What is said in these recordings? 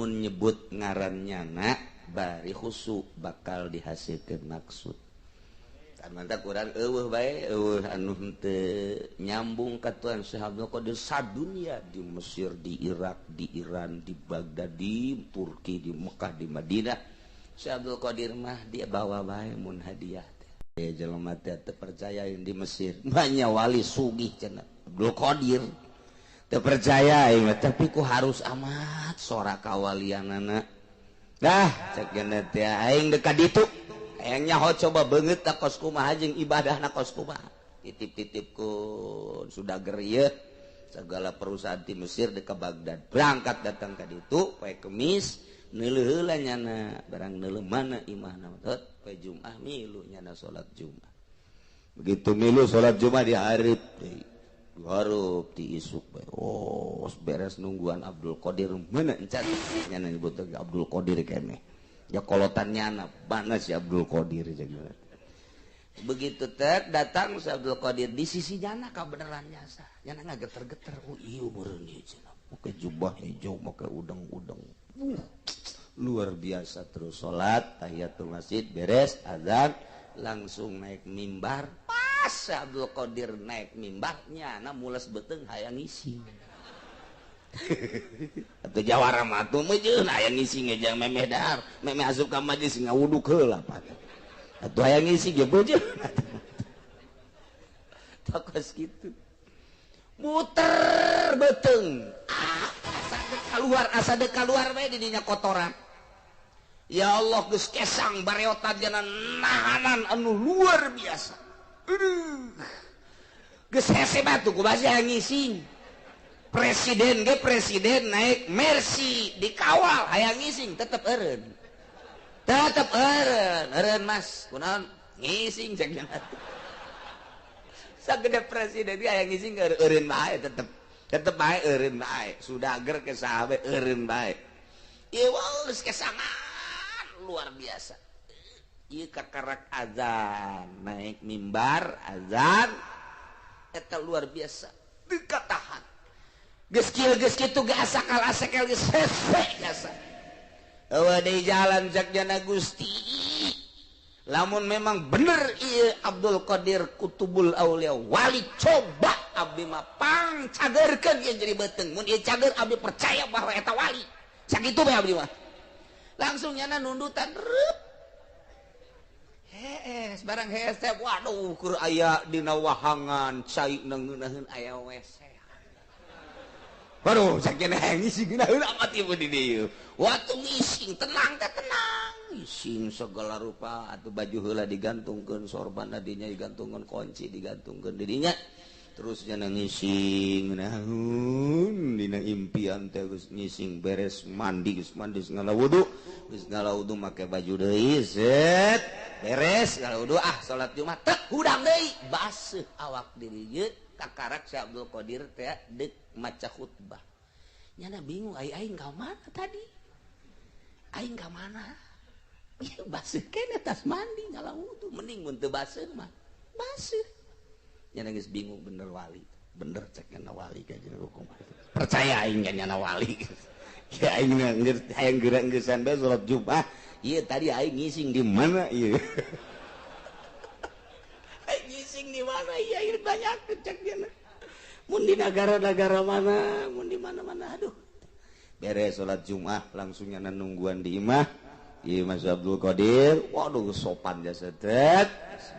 Mun nyebut ngaran nyana bari khusyuk bakal dihasilkan maksud. Mantap kurang eueuh bae, eueuh anu henteu nyambung ka Tuhan Syekh Abdul Qadir sadunia, di Mesir, di Irak, di Iran, di Baghdad, di Turki, di Mekah, di Madinah. Syekh Abdul Qadir mah dia bawa bae mun hadiah teh. Ya jelema teh teu percaya di Mesir banyak wali sugih cenah Abdul Qadir. Teu percaya aing mah, tapi ku harus amat sora kawalianana. Dah cek geuna teh aing deuk ka ditu. Hayang nyaho coba beungeut tak kos kumaha jeung ibadahna kos kumaha. Titip-titipkeun sudah gerieu segala perusahaan di Mesir deuk ka Baghdad. Berangkat datang ka ditu poe Kemis neuleuh heula nyana barang neuleuh mana imahna tot poe Jumat milu nyana salat Jumat. Begitu milu salat Jumat dihareup deui. Dihareup ti isuk bae. Oh, beres nungguan Abdul Qadir mana encan nyana nyebut Abdul Qadir keneh. Ya kolotan nyana mana si Abdul Qadir jeung begitu tek datang si Abdul Qadir di sisi nyana kabeneran jasa nyana ngageter-geter. Oh iya meureun ieu cenah make jubah hijau make udeng-udeng, luar biasa. Terus salat tahiyatul masjid beres azan langsung naik mimbar. Pas si Abdul Qadir naik mimbar nyana mules beuteung hayang ngisi atau jawara mah atuh meujeun hayang ngisi ngejang memeh dahar memeh asup ka majlis ngawuduk heula atuh hayang ngisi ge beujeun tokos kitu muter beuteung asa dek keluar, asa dek keluar bae di dinya kotoran. Ya Allah, geus kesang bareotan jana nahanan anu luar biasa. Aduh, geus hese batu ku basi hayang ngising. Presiden ge presiden naik Mercy dikawal hayang ngising tetep eureun, tetep eureun, eureun mas kunaon ngising cek nya. Sagede presiden ge hayang ngising eureun bae, tetep tetep bae eureun bae. Sudah ger ke sahabe eureun bae. Ieu geus kesangan luar biasa. Ieu kakarak azan naik mimbar azan eta luar biasa teu katahan. Geus kieu geus kitu ge asakal asekal geus hese jasa. Eueuh deui jalan cek jana Gusti. Lamun memang bener ieu Abdul Qadir Kutubul Aulia wali, coba abdi mah pang cagerkeun ieu jadi beuteung. Mun ieu cager abdi percaya bahwa eta wali. Sakitu bae abdi mah. Langsung nyana nundutan reup. Hees barang hees teh waduh keur aya dina wahangan cai ngeunaheun aya WC. Waduh, sakieu hayang ngising ngeunaheun amat ieu di dieu. Waktu ngising tenang teh tenang. Ngising segala rupa atuh baju heula digantungkeun, sorban dinya digantungkeun, kunci digantungkeun di dinya. Terus nyana ngising ngeunaheun dina impian teh geus ngising beres mandi, geus mandi geus ngala wudu, geus ngala wudu make baju deui set beres ngala wudu ah salat Jumat tek hudang deui baseuh awak diri ieu kakarak si Abdul Qadir teh deuk maca khutbah. Nyana bingung ai aing ka mana tadi? Aing ka mana? Ieu baseuh keneh tas mandi ngala wudu mending mun teu baseuh mah. Baseuh. Nyana geus bingung bener wali. Bener cek nyana wali ka jeung hukum. Percaya aing ka nyana wali. Ya aing hayang geura geusan bae salat Jumat. Ieu tadi aing ngising di mana ieu? Aing ngising di mana ieu aing banyak cek nyana. Mun di negara-negara mana, mun di mana-mana aduh. Beres salat Jumat langsung nyana nungguan di imah. Ieu Mas Abdul Qadir, waduh sopan jasa tet.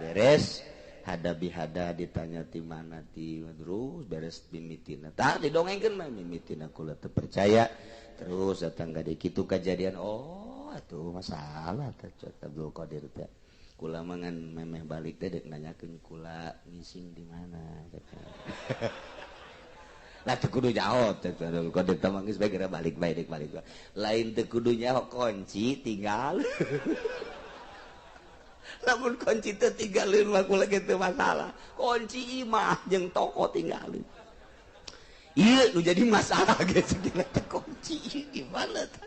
Beres hadabi hada ditanya ti mana ti terus beres mimitina. Tah didongengkeun mah mimitina kula teu percaya. Terus datang ka dieu kitu kajadian. Oh, atuh masalah teh Abdul Qadir teh. Kula mah ngan memeh balik teh deuk nanyakeun kula ngising di mana. Lah teu kudu jawab teh Abdul Qadir teh mah geus bae geura balik bae deuk balik. Lain teu kudu nyaho kunci tinggal. Lamun kunci teu tinggalin mah kula ge teu masalah. Kunci imah jeung toko tinggalin. Ieu nu jadi masalah ge segala teh kunci di mana tah?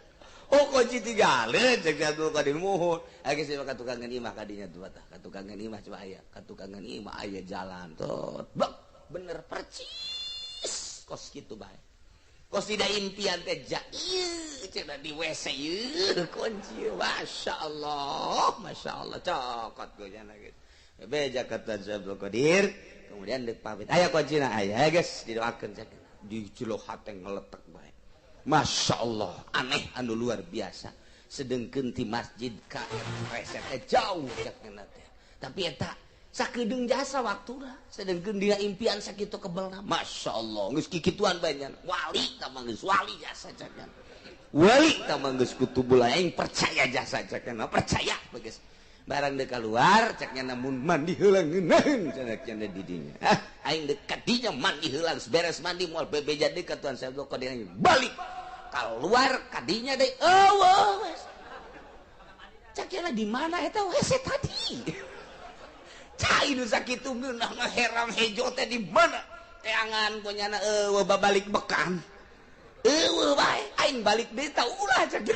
Oh kunci tinggalin cek Abdul Qadir muhun. Aya geus ka tukangan imah kadinya tuh tah. Ka tukangan imah coba aya. Ka tukangan imah aya jalan tot. Bek bener percis kos kitu bae. Kos tidak impian teh ja ieu cenah di WC ieu kunci. Masya Allah, Masya Allah, cokot gue nyana gitu. Beja kata Abdul Qadir, kemudian dek pamit. Aya kuncina aya guys, didoakeun cek. Di jero hate ngeletek bae. Masya Allah, aneh anu luar biasa. Sedengkeun ti masjid ka WC teh jauh cek teh. Tapi eta sakedeung jasa waktuna, sedengkeun dina impian sakitu kebelna. Masya Allah, geus kikituan bae nya. Wali tah mah geus wali jasa cek. Wali tah mah geus kutubul aing percaya jasa cek, percaya geus. Barang deuk keluar cek nya mun mandi heula ngeunaheun cenah cenah di dinya. Ah, aing deuk ka dinya mandi heula geus beres mandi moal bebeja deui ka Tuan Syekh Abdul Qadir balik. Keluar ka dinya deui eueuh. Cek nya di mana eta WC tadi? Cai nu sakitu ngeunah heram hejo teh di mana? Teangan kunyana eueuh babalik bekan. Eueuh bae aing balik deui tah ulah cek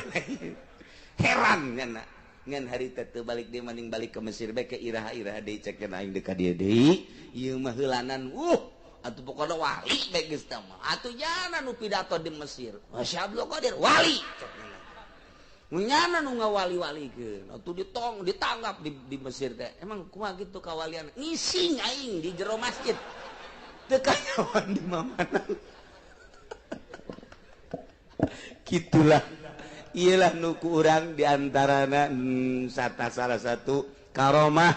heran nyana. Ngan harita teu balik deui maning balik ke Mesir bae ke iraha-iraha deui cek aing deuk ka dieu deui. Ieu mah heulanan atuh pokona wali bae geus tah mah. Atuh jana nu pidato di Mesir. Masya Abdul Qadir wali cek nyana. Nyana nu ngawali-walikeun atuh ditong ditanggap di Mesir teh. Emang kumaha kitu kawalian? Ngising aing di jero masjid. Teu kanyawan di mamana. Kitulah. Iyalah nuku urang diantarana salah satu karomah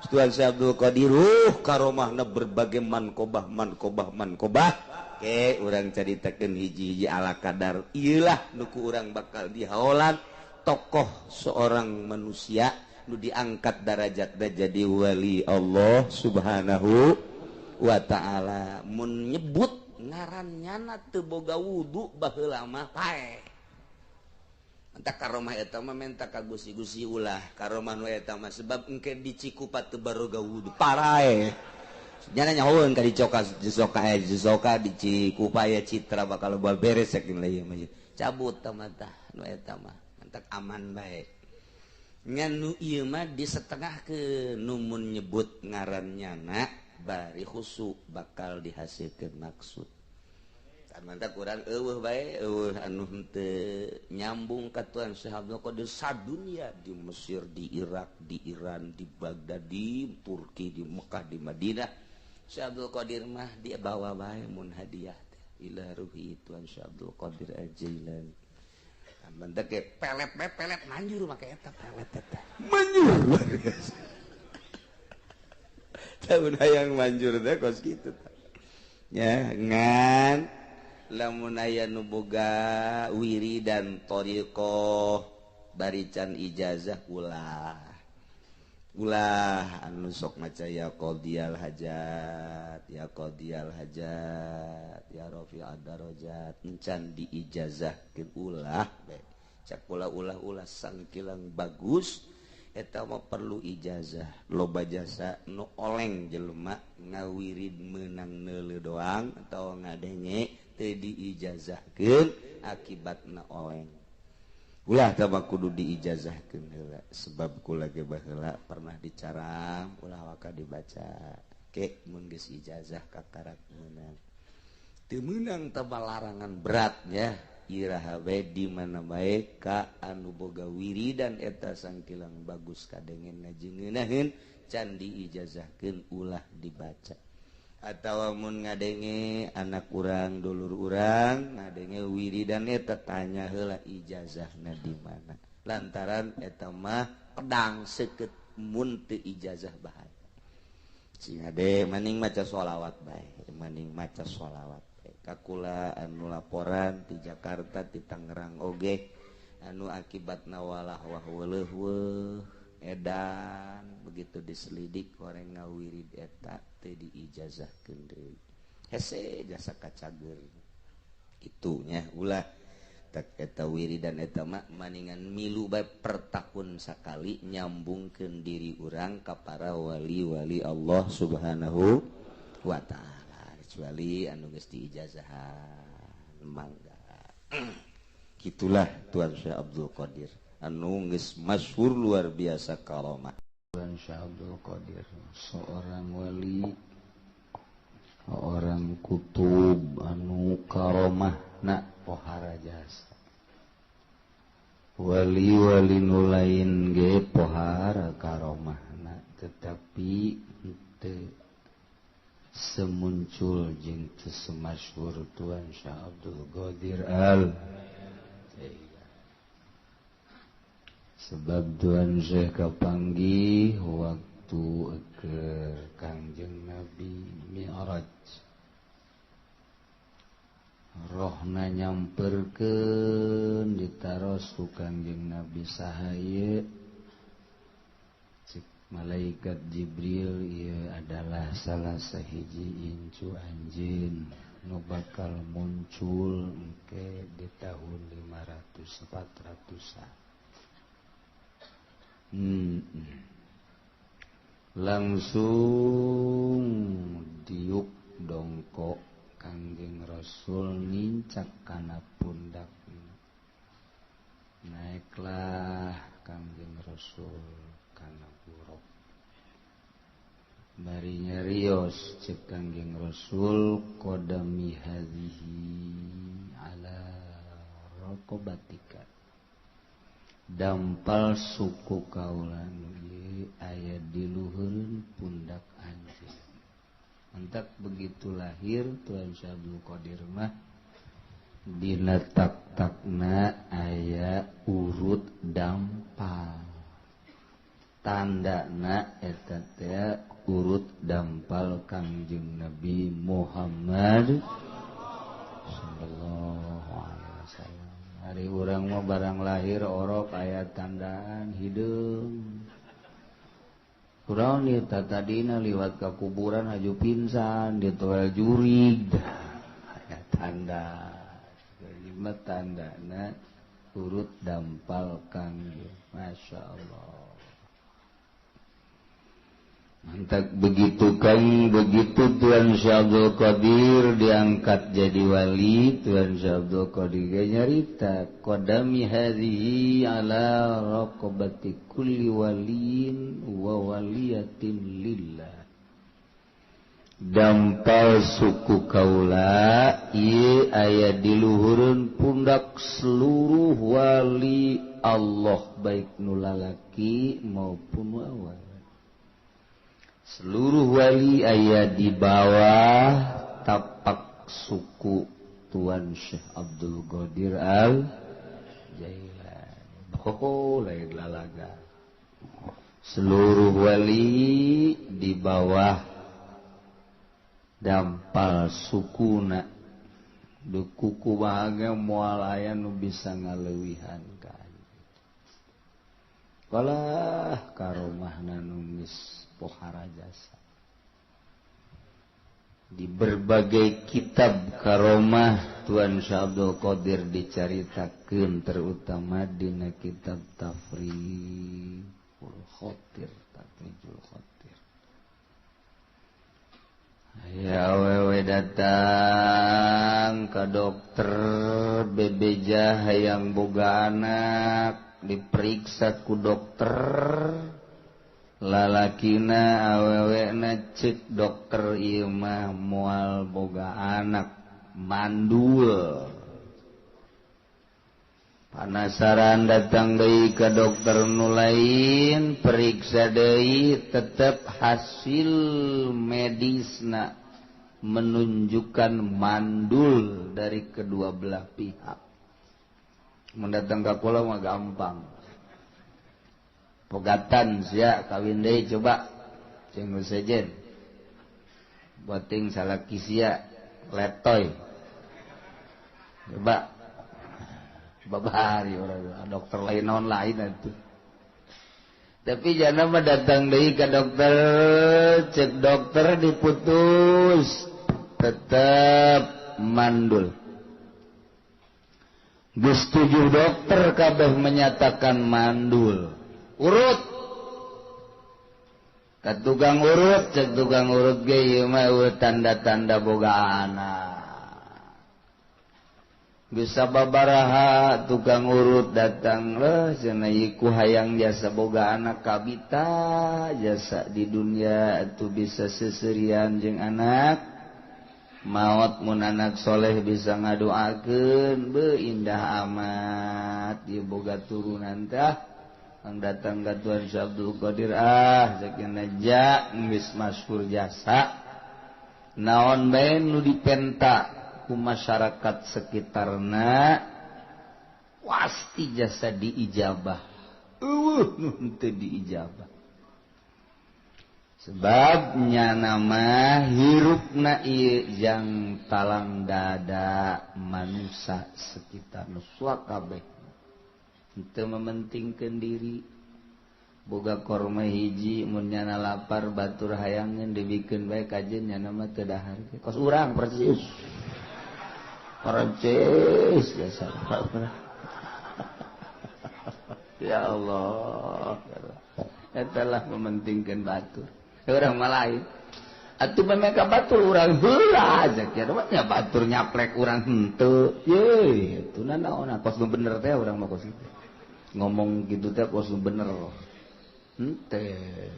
Tuan Syekh Abdul Qadir. Karomahna berbagai mankobah mankobah mankobah. Oke, urang caritakeun hiji-hiji ala kadar. Iyalah nuku urang bakal dihaolan tokoh seorang manusia nu diangkat darajatna jadi wali Allah Subhanahu wa taala. Mun nyebut ngaran nyana teu boga wudu baheula mah paeh. Entah karomah eta mah menta ka gusi-gusi ulah karomah nu eta mah sebab engke di Cikupa teu baroga wudu parae. Nyana nyahoeun ka dicoka disoka disoka di Cikupa ya citra bakal loba beres saking ieu mah. Cabut tah mah tah nu eta mah entak aman bae. Ngan nu ieu mah disetengahkeun nu mun nyebut ngaran nyana bari khusu bakal dihasilkeun maksud. Mantap kurang eueuh bae eueuh anu henteu nyambung ka Tuan Syekh Abdul Qadir sadunya di Mesir, di Irak, di Iran, di Baghdad, di Turki, di Mekah, di Madinah. Syekh Abdul Qadir mah dibawa bae mun hadiah teh ila ruhi Tuan Syekh Abdul Qadir Al-Jailani. Mantap ge pelet bae pelet manjur make eta pelet eta. Manjur luar biasa. Tahun hayang manjur teh kos kitu tah. Ya ngan lamun aya nu boga wiridan thariqah barican ijazah ulah ulah anu sok maca ya qadiyal hajat ya qadiyal hajat ya rafi'ad darajat encan diijazahkeun ulah bae cak ulah ulah ulah sangkilang bagus eta mah perlu ijazah loba jasa nu oleng jelema ngawirid meunang neuleuh doang atawa ngadenge teu diijazahkeun akibatna oleng. Ulah tah kudu diijazahkeun heula sebab kula ge baheula pernah dicaram ulah waka dibaca ke mun geus ijazah kakarak meunang. Teu meunang tah larangan berat nya iraha bae di mana bae ka anu boga wiridan eta sangkilang bagus kadengen ngajengeunaheun can diijazahkeun ulah dibaca. Atawa mun ngadenge anak urang dulur urang ngadenge wiridan eta tanya heula ijazahna di mana lantaran eta mah pedang seukeut mun teu ijazah bahaya. Sing ade maning maca sholawat bae, maning maca sholawat bae. Kakula anu laporan di Jakarta di Tangerang oge anu akibatna walah wah weuleuh weuh edan begitu diselidik orang ngawirid eta teu diijazahkeun deui hese jasa kacager kitu nya ulah tak eta wiridan eta mah maningan milu bae per tahun sakali nyambungkeun diri urang ka para wali-wali Allah Subhanahu wa taala kecuali anu geus diijazahan mangga. Kitulah Tuan Syekh Abdul Qadir anu geus masyhur luar biasa karomah. Tuan Syekh Abdul Qadir seorang wali Orang kutub anu karomahna pohara jasa. Wali-wali nu lain ge pohara karomahna, tetapi teu semuncul jeung teu semasyhur Tuan Syekh Abdul Qadir Al Jailani. Sebab Tuan Syekh kapanggih waktu ke Kangjeng Nabi Mi'raj, rohna nyamperkeun ditaros ku Kangjeng Nabi sahaye. Cek malaikat Jibril, ieu adalah salah sahiji incu anjeun nu bakal muncul engke di tahun 500 400-an. Langsung diuk dongkok Kangjeng Rasul nincak kana pundakna. Naiklah Kangjeng Rasul kana buruk. Bari nyarios cek Kangjeng Rasul, qadami hadhihi ala raqabatika. Dampal suku kaula nu ieu aya di luhureun pundak anjeun. Entak begitu lahir Tuan Syekh Abdul Qadir mah dina tak-takna aya urut dampal. Tandana eta teh urut dampal Kangjeng Nabi Muhammad sallallahu alaihi wasallam. Hari urang mah barang lahir orok aya tandaan hideung. Kurang nih tadina liwat ke kuburan aju pingsan ditoel jurig aya tanda. Lima tandana urut dampal Kangjeng. Masya Allah. Mantap begitu kan, begitu Tuan Syekh Abdul Qadir diangkat jadi wali, Tuan Syekh Abdul Qadir nyarita qadami hadhihi ala raqabati kulli waliyin wa waliyatin lillah. Dampal suku kaula ieu aya di luhureun pundak seluruh wali Allah, baik nu lalaki maupun awewe. Seluruh wali aya di bawah tapak suku Tuan Syekh Abdul Qadir Al Jailani. Oh, lain lalaga. Seluruh wali di bawah dampal sukuna. Dukuku bahagia moal aya nu bisa ngaleuwihan ka. Kalah karomahna nu geus pohara jasa. Di berbagai kitab karomah Tuan Syekh Abdul Qadir dicaritakeun, terutama dina kitab Tafrijul Khotir, Tafrijul Khotir. Ya awewe datang ke dokter bebeja hayang boga anak, diperiksa ku dokter. Lalakina awewena cek dokter ieu mah moal boga anak, mandul. Panasaran datang deui ka dokter nu lain, periksa deui, tetep hasil medisna menunjukkan mandul dari kedua belah pihak. Mendatang ka kula mah gampang. Pegatan sia kawin deui coba jeung nu sejen. Boting salaki sia letoy. Coba babari urang dokter lain naon lain atuh. Tapi jana mah datang deui ka dokter, cek dokter diputus tetep mandul. Geus 7 dokter kabeh menyatakan mandul. Urut ka tukang urut, cek tukang urut ge ieu mah tanda-tanda boga anak. Bisa babaraha tukang urut datang leh cenah ieu ku hayang jasa boga anak kabita jasa di dunia atuh bisa seserian jeung anak. Maot mun anak soleh bisa ngadoakeun beuh indah amat ieu boga turunan tah ang datang ka Tuan Syekh Abdul Qadir ah sakieu ja geus masyhur jasa naon bae nu dipenta ku masyarakat sekitarna pasti jasa diijabah eueuh nu henteu diijabah sebabnya nama hirupna ieu jang talang dada manusia sekitar nu kabeh henteu mementingkeun diri boga korma hiji mun nyana lapar batur hayangeun dibikeun bae kajeun nyana mah teu dahar kos urang persis persis biasa. Ya Allah, eta lah mementingkeun batur. Orang malain atuh mereka batur urang heula zakir mah nya batur nyaplek urang henteu ye atuh naon kos nu bener teh urang mah kos kitu ngomong gitu teh kos nu bener henteu.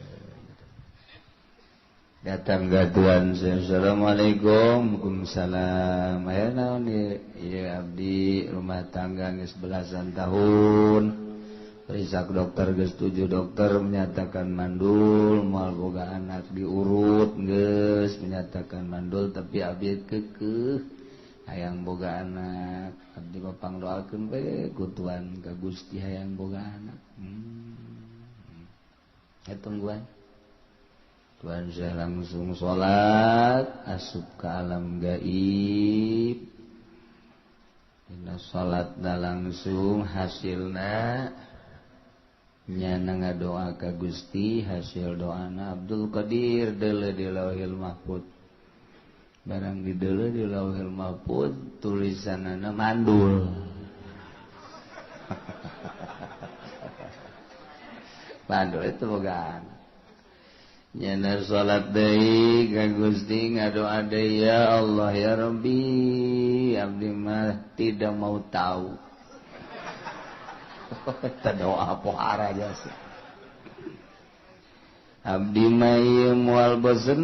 Datang ka Tuan, assalamualaikum. Waalaikumsalam. Aya naon ieu? Ieu abdi rumah tangga geus belasan tahun. Periksa dokter geus 7 dokter menyatakan mandul, moal boga anak diurut geus menyatakan mandul tapi abdi keukeuh hayang boga anak. Abdi mah pangdoakeun we ku Tuan ka Gusti hayang boga anak. Ya tungguan. Tuan saya langsung salat asup ke alam gaib. Dina salatna langsung hasilna nyana ngadoa ka Gusti, hasil doana Abdul Qadir deuleu di Lauhil Mahfud. Barang dideuleu di Lauhil Mahfud tulisanana mandul. Mandul itu boga anak. Nyana salat deui ka Gusti ngadoa deui, ya Allah ya Rabbi, abdi mah tidak mau tahu. Eta doa pohara jasa. Abdi mah ieu moal bosen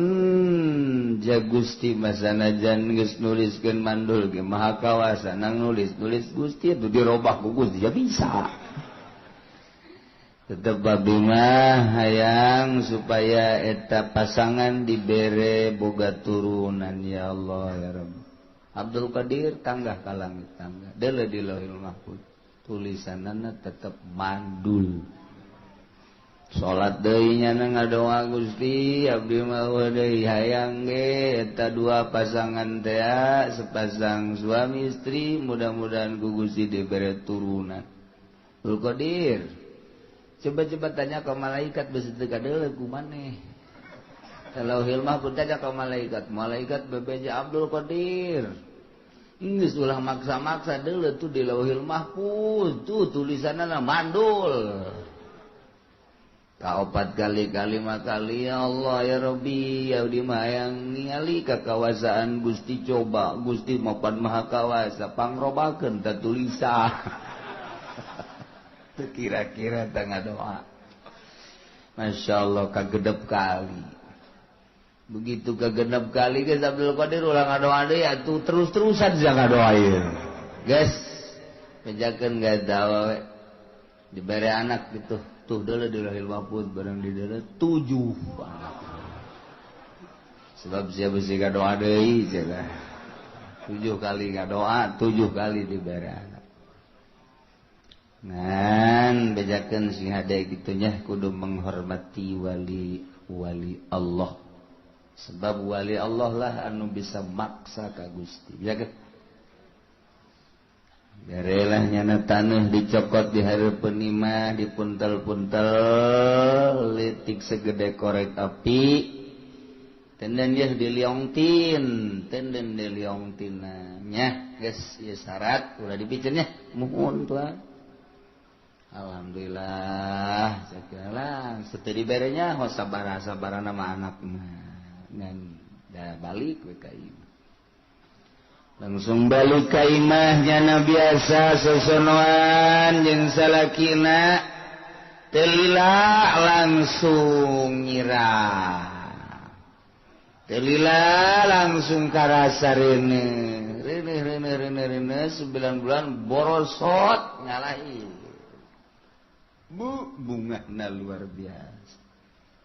ja Gusti masanajan geus nuliskeun mandul ge maha kawasa nang nulis-nulis Gusti atuh dirobah ku Gusti ya bisa. Tetep abdi mah hayang supaya eta pasangan dibere boga turunan ya Allah ya Rabb. Abdul Qadir tanggah ka langit tangga deuleu di Lauhil Mahfuz tulisanana tetep mandul. Salat deui nyana ngadoa Gusti abdi mah deui hayang ge eta dua pasangan teh sepasang suami istri mudah-mudahan ku Gusti dibere turunan. Abdul Qadir coba-coba tanya ke malaikat besi teu kadeuleu ku maneh. Lauhil Mahfuz tanya ke malaikat, malaikat bebeja Abdul Qadir. Geus ulah maksa-maksa deuleu tuh di Lauhil Mahfuz tuh tulisanna mandul. Kaopat kali kalima kali ya Allah ya Rabbi ya di hayang ningali kakawasaan Gusti coba Gusti mapan maha kawasa pangrobakeun ta tulisan. Teu kira-kira teh ngadoa. Masya Allah kagedep kali. Begitu kagenep kali geus Abdul Qadir ulah ngadoa deui atuh terus-terusan sia ngadoa ieu. Geus bejakeun gadawa we. Dibere anak gitu. Tuh deuleu di Lauhil Mahfuz barang di deuleu 7 anak. Sebab sia besi ngadoa deui cenah. 7 kali ngadoa, 7 kali dibere anak. Ngan bejakeun sing hade kitu nya kudu menghormati wali wali Allah. Sebab wali Allah lah anu bisa maksa ka Gusti. Bejakeun. Berelah nyana taneuh dicokot di hareupeun imah dipuntel-puntel litik segede korek api tenden yeuh diliongtin tenden diliongtina nya geus ieu syarat ulah dipiceun nya muhun tuan. Alhamdulillah sakieu sateu diberenya ho sabar-sabarana mah anak mah ngan da balik we ka imah. Langsung balik ka imah nyana biasa sosonoan jeung salakina teu lila langsung nyirah. Telila langsung karasa rene rene rene rene rene 9 bulan borosot ngalahi bu bungana luar biasa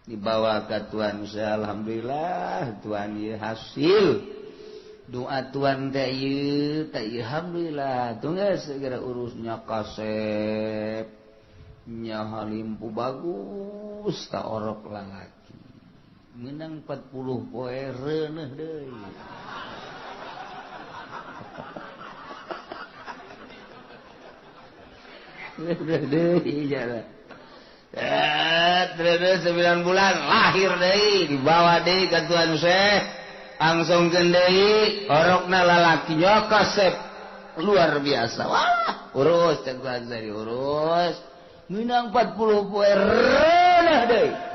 dibawa ke Tuhan saya alhamdulillah Tuhan ieu hasil doa Tuhan teh ieu teh alhamdulillah tunggu segera urusnya kasep nya halimpu bagus ta orok lalaki menang 40 poe reuneuh deui. Reuneuh deui jalan. Terus 9 bulan lahir deui dibawa deui ka Tuan Syekh langsungkeun deui orokna lalaki nya kasep luar biasa. Wah, urus cek Tuan Syekh urus. Menang 40 poe reuneuh deui.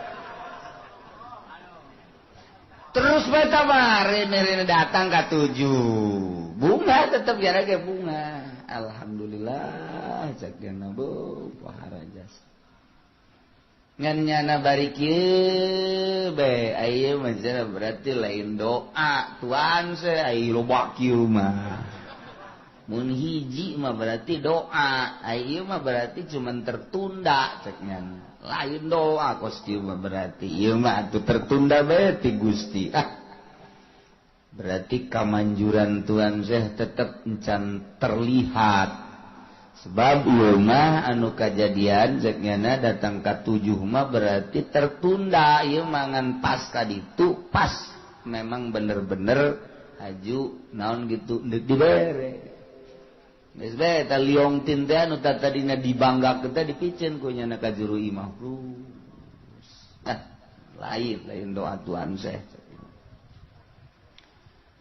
Terus beta rene datang ke 7 bunga tetep ya ge bunga alhamdulillah cek dina bu pohara jasa ngan nyana bari kieu bae aya mah berarti lain doa Tuhan se ai loba kieu mah mun hiji mah berarti doa ai mah berarti cuman tertunda cek nyana lain doa kos kieu mah berarti ieu mah atuh tertunda bae ti Gusti ah berarti kamanjuran Tuhan Syekh tetep encan terlihat sebab ieu mah anu kajadian cek nyana datang ka 7 mah berarti tertunda ieu mah ngan pas ka ditu pas memang bener-bener haju naon gitu deuk dibere. Geus bae eta liong tin teh anu tadina dibanggakeun teh dipiceun ku nyana ka juru imah. Ah, lain doa Tuhan Syekh.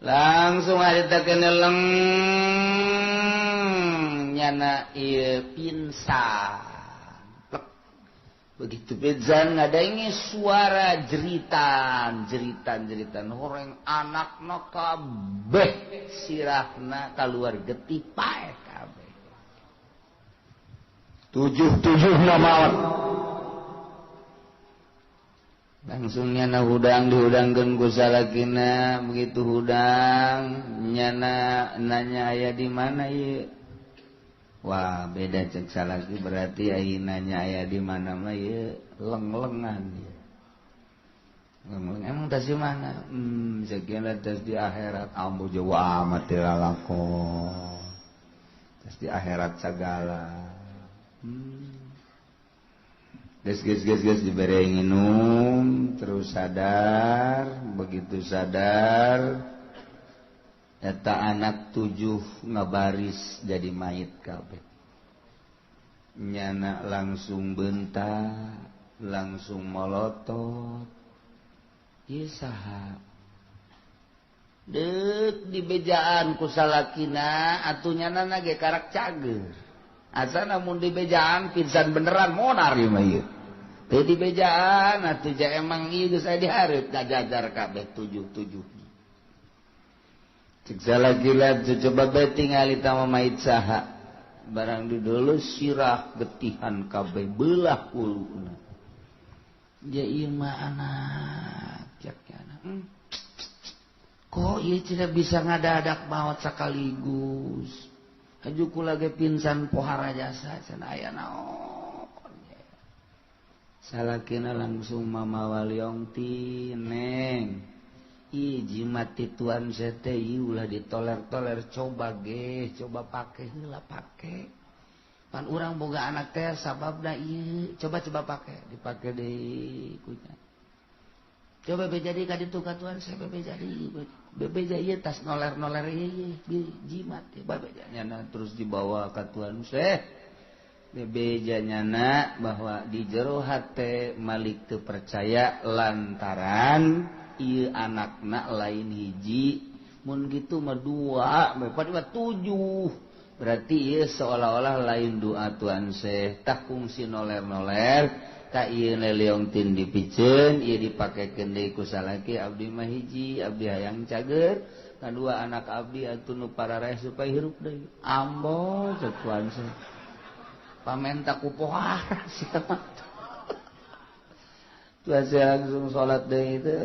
Langsung harita keneleng nyana ieu pingsan. Begitu pingsan ngadangi suara jeritan, jeritan, jeritan horeng anakna kabeh sirahna kaluar getih paeh kabeh. 7-7 maot. Langsung nyana hudang dihudangkeun ku salakina, begitu hudang nyana nanya aya di mana ieu? Wah, beda cek salaki berarti ai nanya aya di mana mah ieu leng-lengan ieu. Leng-leng emang tas di mana? Sekian tas di akhirat ambo jauh amat teu lalakon. Tas di akhirat sagala. Geus geus geus geus dibere nginum terus sadar, begitu sadar eta anak 7 ngabaris jadi mayit kabeh. Nyana langsung bentak, langsung molotot. Ieu saha? Deuk dibejaan ku salakina atuh nyana ge karak cager. Asa namun dibejaan pingsan beneran monar ieu mah ieu. Teu dibejaan atuh ja emang ieu geus aya dihareup kajajar kabeh 7-7. Cek salakina coba bae tingali tama mayit saha. Barang didulu sirah getihan kabeh belah huluna. Ja ieu mah anak cek anak. Kok ieu tidak bisa ngadadak maot sekaligus. Haju kula ge pingsan pohara jasa cenah aya naon. Salakina langsung mamawa liong ti neng. Ih jimat ti Tuan sete ulah ditoler-toler coba ge coba pake heula pake. Pan urang boga anak teh sababna ieu coba-coba pake dipake deui kunya. Coba be jadi ka ditu ka Tuan saya be jadi bebeja ieu tas noler-noler ieu jimat ya bebeja nyana terus dibawa ka Tuan Syekh. Bebeja nyana bahwa di jero hate Malik teu percaya lantaran ieu anakna lain hiji mun kitu mah 2 4 7 berarti ieu seolah-olah lain doa Tuan Syekh tah kungsi noler-noler tak ieu leleong tin dipiceun ieu dipakekeun deui ku salaki abdi mah hiji abdi hayang cager kadua anak abdi atuh nu parareh supaya hirup deui ambo cek Tuan Syekh pamenta ku pohara sia mah Tuan Syekh langsung salat deui teh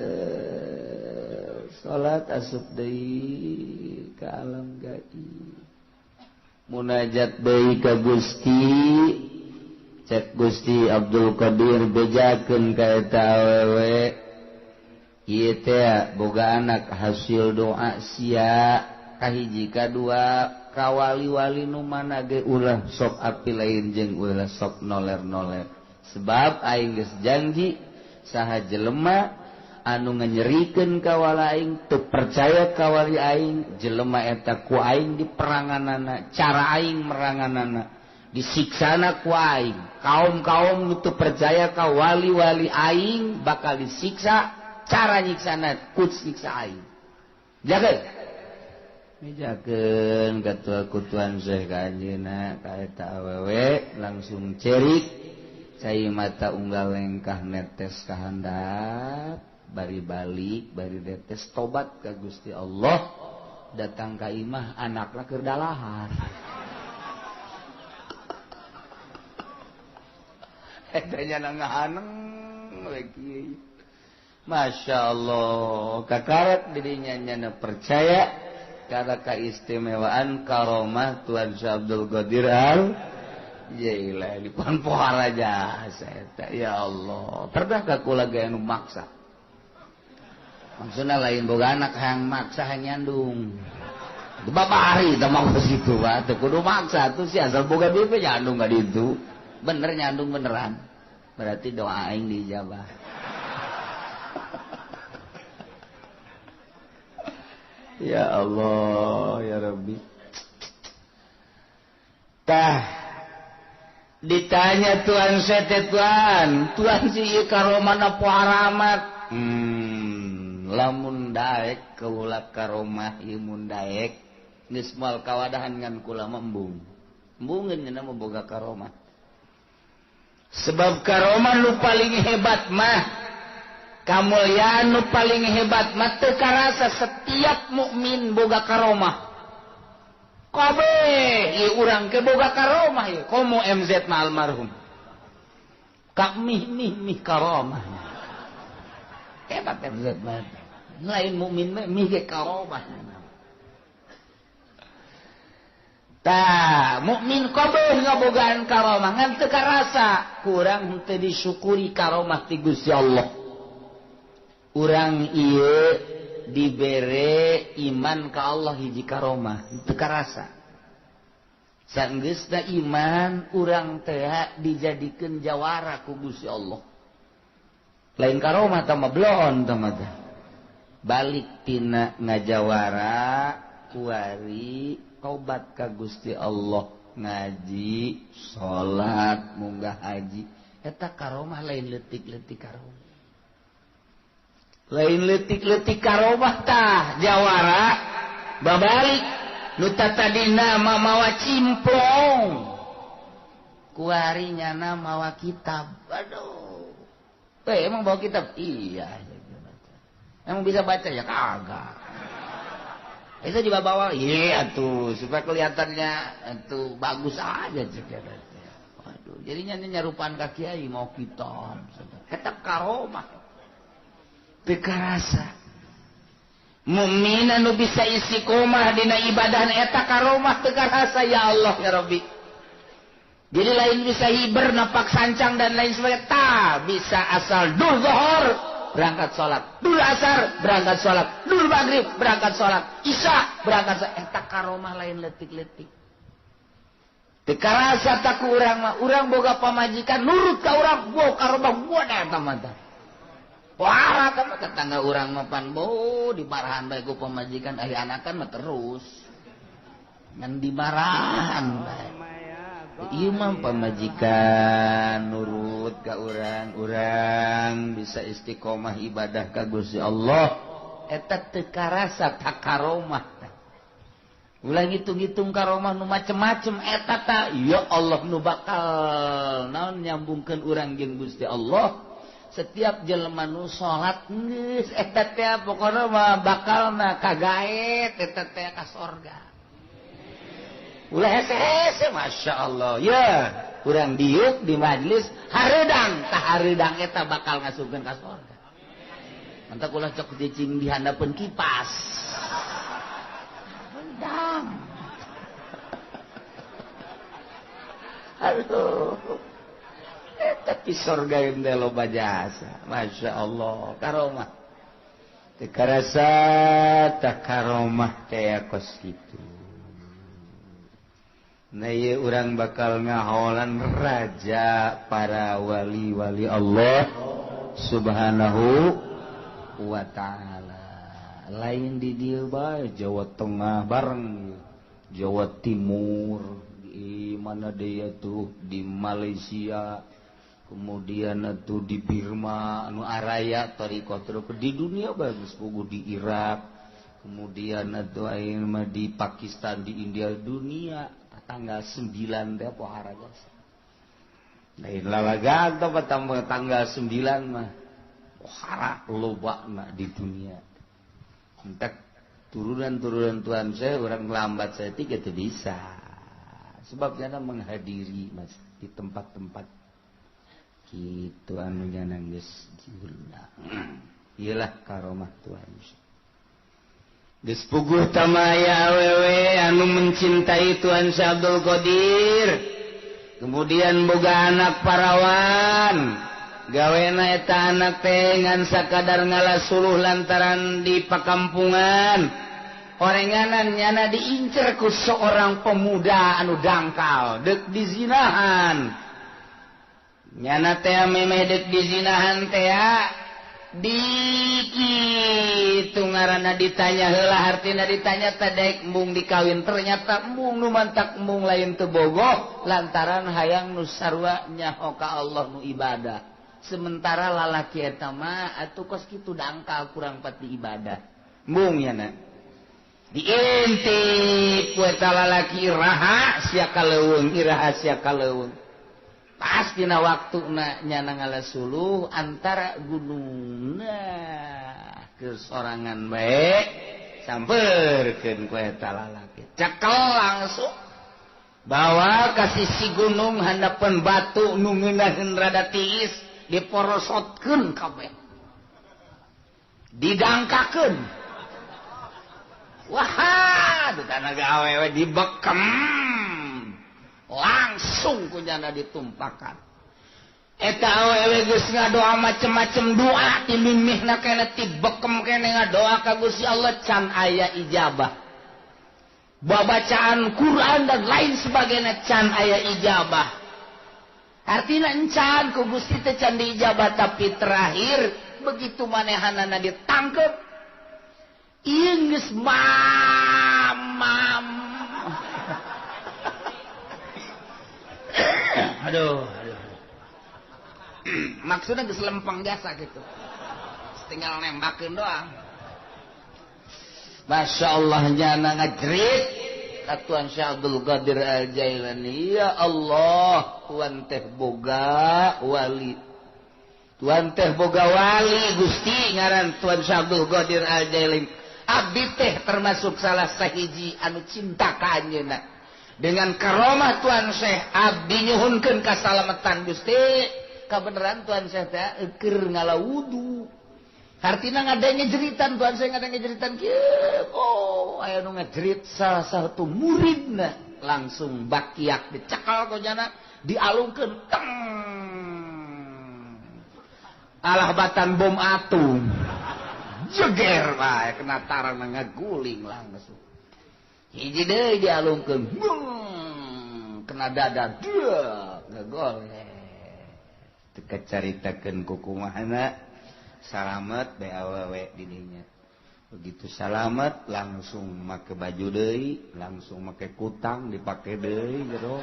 Salat asup deui ka alam gaib. Munajat deui ka Gusti. Cek Gusti Abdul Qadir bejakeun ka eta awewe. Ieu teh boga anak hasil doa sia kahiji kadua kawali-wali nu mana ge ulah sok api lain jeung ulah sok noler-noler. Sebab aing geus janji saha jelema anu nganyerikeun ka wali aing teu percaya ka wali aing jelema eta ku aing diperanganana cara aing meranganana disiksana ku aing. Kaum-kaum nu teu percaya ka wali-wali aing bakal disiksa cara nyiksana ku siksa aing. Jaga mijakeun katua kutuan Syekh ka anjeunna ka eta awewe langsung cerik cai mata unggal lengkah netes ka handap bari balik bari netes tobat ka Gusti Allah datang ka imah anakna keur dalahar. Eta nya ngahaneng we kieu. Masya Allah kakaret dirinya nyana percaya karena keistimewaan karomah Tuan Syekh Abdul Qadir Al Jailani pon pohara jasa eta ya Allah. Pernah ka kula ge anu maksa? Maksudna lain boga anak hayang maksa hayang nyandung. Babari teh mah kitu bae teu kudu maksa atuh si asal boga duit we nyandung ka ditu. Bener nyandung beneran. Berarti doa aing diijabah. Ya Allah ya Rabbi. Tah ditanya Tuan sete Tuan, Tuan si ieu karomahna poharamat. Lamun daek kaula karomah ieu mun daek geus moal kawadahan ngan kula mah embung. Embungeun nya mah boga karomah. Sebab karomah nu paling hebat mah kamulyaan nu paling hebat mah teu karasa setiap mukmin boga karomah. Kabeh ieu urang ke boga karomah ieu komo MZ mah almarhum. Ka mih mih mih karomah. Hebat MZ mah. Lain mukmin mah mih ge karomah. Tah, mukmin kabeh ngabogaan karomah ngan teu karasa kurang henteu disyukuri karomah ti Gusti Allah. Urang ieu dibere iman ka Allah hiji karomah teu karasa. Sanggeusna iman urang teh dijadikeun jawara ku Gusti Allah. Lain karomah tah mah bloon tah mah teh. Balik tina ngajawara kuari tobat ka Gusti Allah, ngaji, salat, munggah haji. Eta karomah lain leutik-leutik karomah. Lain leutik-leutik karomah tah jawara babalik nu tatadina mawa cimplong kuari nyana mawa kitab. Aduh, emang bawa kitab? Iya. Emang bisa baca? Ya kagak. Itu juga bawa? Iya tuh supaya kelihatannya itu bagus aja. Waduh, jadinya nyarupaan ka kiai mau kitab. Eta karomah teu karasa. Mukmin anu bisa istiqomah dina ibadah eta karomah teu karasa ya Allah ya Rabbi. Jadi lain bisa hiber napak sancang dan lain sebagainya, ta bisa asal dur zuhur berangkat salat, dur asar berangkat salat, dur maghrib berangkat salat, isya berangkat salat. Eta karomah lain leutik-leutik. Teu karasa tak ku urang mah, urang boga pamajikan nurut ka urang, bo karomah buat eta mah. Wah, kamu tetangga urang mapan bo dimarahan bae ku pamajikan ari anakan mah terus. Ngan dimarahan bae. Ieu mah pamajikan nurut ka urang, urang bisa istiqomah ibadah ka Gusti Allah. Eta teu karasa tak karomah. Ulah ngitung-ngitung karomah nu macem-macem eta ta ya Allah nu bakal naon nyambungkeun urang jeung Gusti Allah. Setiap jelema nu salat geus eta teh pokona mah bakalna kagaet eta teh ka sorga. Ulah hese-hese Masya Allah ya urang diuk di majlis hareudang tah hareudang eta bakal ngasupkeun ka sorga. Mantak ulah cok cicing di handapeun kipas. Dang. Aduh. Tapi surga teh loba jasa. Masya Allah, karomah. Teu karasa tah karomah teh kos kitu. Nah ieu urang bakal ngaholan raja para wali-wali Allah Subhanahu wa ta'ala. Lain di dieu bae, Jawa Tengah bareng, Jawa Timur, di mana deui tuh, di Malaysia, kemudian tuh di Birma, anu araya thariqah di dunia bagus puguh di Irak, kemudian atuh ayeuna mah di Pakistan, di India, dunia tanggal 9 teh pohara jasa. Lain lalagan teh tanggal 9 mah pohara lobana di dunia. Entek turunan-turunan Tuhan saya orang lambat saya tiga teu bisa. Sebab jana menghadiri mas di tempat-tempat gitu anu jana geus diundang. Iyalah karomah Tuhan. Geus puguh tamaya awewe anu mencintai Tuhan Syekh Abdul Qadir. Kemudian boga anak parawan. Gawena eta anak teh ngan sakadar ngalasuluh lantaran di pakampungan. Orenganan nyana diincer ku seorang pemuda anu dangkal deuk dizinahan. Nyana teh memeh deuk dizinahan teh dikitu ngaranna ditanya heula hartina ditanya teh daek embung dikawin ternyata embung nu mantak embung lain teu bogoh lantaran hayang nu sarua nyaho ka Allah nu ibadah. Sementara lalaki eta mah atuh kos kitu dangkal kurang pati ibadah. Embung nyana diintip ku eta lalaki iraha sia kaleuweung iraha sia kaleuweung. Pas dina waktuna nyana ngalasuluh antara gunung nah kesorangan bae sampeurkeun ku eta lalaki. Cekel langsung bawa ka sisi gunung handapeun batu nu ngeunaheun rada tiis diporosotkeun kabeh. Didangkakeun. Wah, tanaga awewe dibekem. Langsung kunyana ditumpakan. Eta awewe geus ngadoa macem-macem doa ti mimihna keneh ti bekem keneh ngadoa ka Gusti Allah can aya ijabah. Babacaan Quran dan lain sebagainya can aya ijabah. Artina encan ku Gusti teh can diijabah tapi terakhir begitu manehanana ditangkep ieu geus mamam. Aduh, aduh. Maksudnya geus lempeng jasa gitu. Tinggal nembakeun doang. Masya Allah nyana ngajerit ka Tuhan Syekh Abdul Qadir Al-Jailani, ya Allah, Tuhan teh boga wali. Tuhan teh boga wali Gusti ngaran Tuhan Syekh Abdul Qadir Al-Jailani. Abdi teh termasuk salah sahiji anu cinta ka anjeunna. Dengan karomah Tuhan Syekh abdi nyuhunkeun kasalamatan Gusti. Kabeneran Tuhan Syekh teh keur ngala wudu. Hartina ngadenge jeritan Tuhan Syekh ngadenge jeritan kieu. Oh, aya nu ngajerit salah satu muridna langsung bakiak dicekal ku jana dialungkeun teng. Alah batan bom atom. Jeger bae kena tarang ngaguling langsung. Hiji deui dialungkeun, kena dada, deuh, ngegoleh. Teu kacaritakeun ku kumahana, salamet bae awewe di dinya. Begitu salamet langsung make baju deui, langsung make kutang dipake deui jero.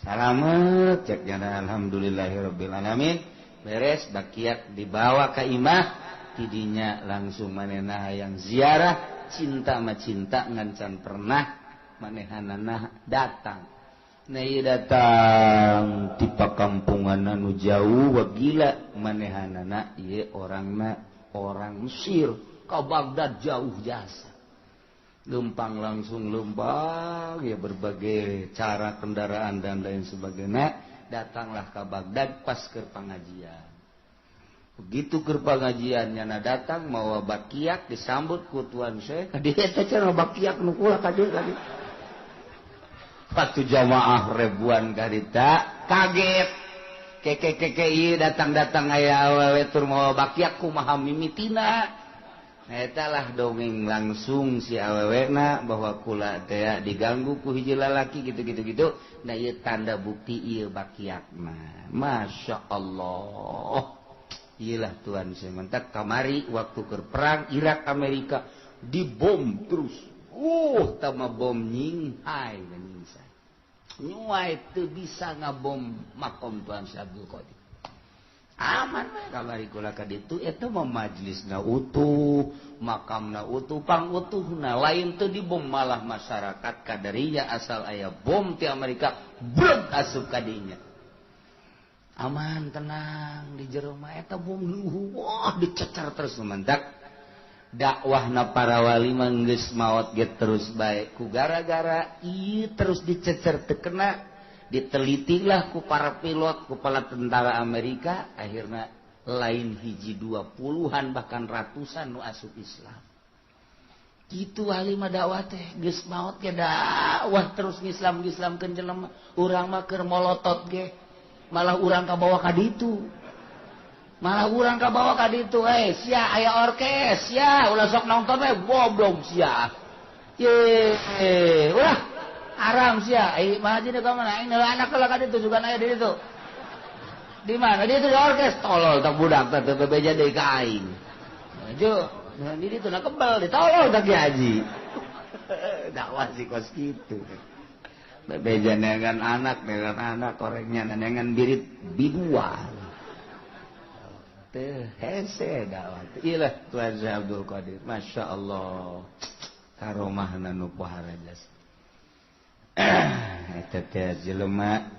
Salamet cek jana alhamdulillahirabbil alamin. Beres bakiak dibawa ka imah, tidinya langsung manehna hayang ziarah. Cinta ma cinta ngancan pernah manehanana datang. Nah ieu datang ti pakampungan anu jauh wagila manehanana ieu orangna orang Mesir ka Baghdad jauh jasa. Lempang langsung lempang ya berbagai cara kendaraan dan lain sebagainya datanglah ke Baghdad pas keur pangajian. Begitu keur pangajian nyana datang mawa bakiak disambut ku Tuan Syekh. Ka dieu teh cenah bakiak nu kula ka dieu ka dieu. Waktu jamaah ribuan karita kaget. Keke keke ieu datang-datang aya awewe tur mawa bakiak kumaha mimitina. Eta lah dongeng langsung si awewena bahwa kula teh diganggu ku hiji lalaki gitu-gitu gitu. Nah ieu tanda bukti ieu bakiak mah. Masya Allah. Iyalah Tuhan saya mantak kamari waktu keur perang Irak Amerika dibom terus. Tama bom nyinghai nyingsai. Nyuai teu bisa ngabom makom Tuhan Syekh Abdul Qadir. Aman mah kamari kula ka ditu eta mah majlisna utuh, makamna utuh, pangutuhna lain teu dibom malah masyarakat kadarinya asal aya bom ti Amerika breg asup ka dinya. Aman tenang di jero mah eta bom wah dicecer terus mantak dakwahna para wali mah geus maot ge terus bae ku gara-gara ieu terus dicecer teu kena ditelitilah ku para pilot ku para tentara Amerika akhirna lain hiji dua puluhan bahkan ratusan nu asup Islam. Kitu wali mah dakwah teh geus maot ge dakwah terus ngislam-ngislamkeun jelema urang mah keur molotot ge malah urang kabawa ka ditu. Malah urang kabawa ka ditu sia aya orkes sia ulah sok nonton we goblok sia. Ye ulah haram sia ai mah haji ka mana aing anak lah ka ditu sugan aya di ditu. Di mana di ditu di orkes tolol tak budak teh teu bebeja deui ka aing. Maju di ditu na kebel ditolol tak ki haji. Dakwah si kos kitu. Bebeja neangan anak orangnya neangan birit biduan. Teh hese dakwah. Iyalah Tuhan Syekh Abdul Qadir. Masya Allah. Karomahna nu pohara jasa. Eta teh jelema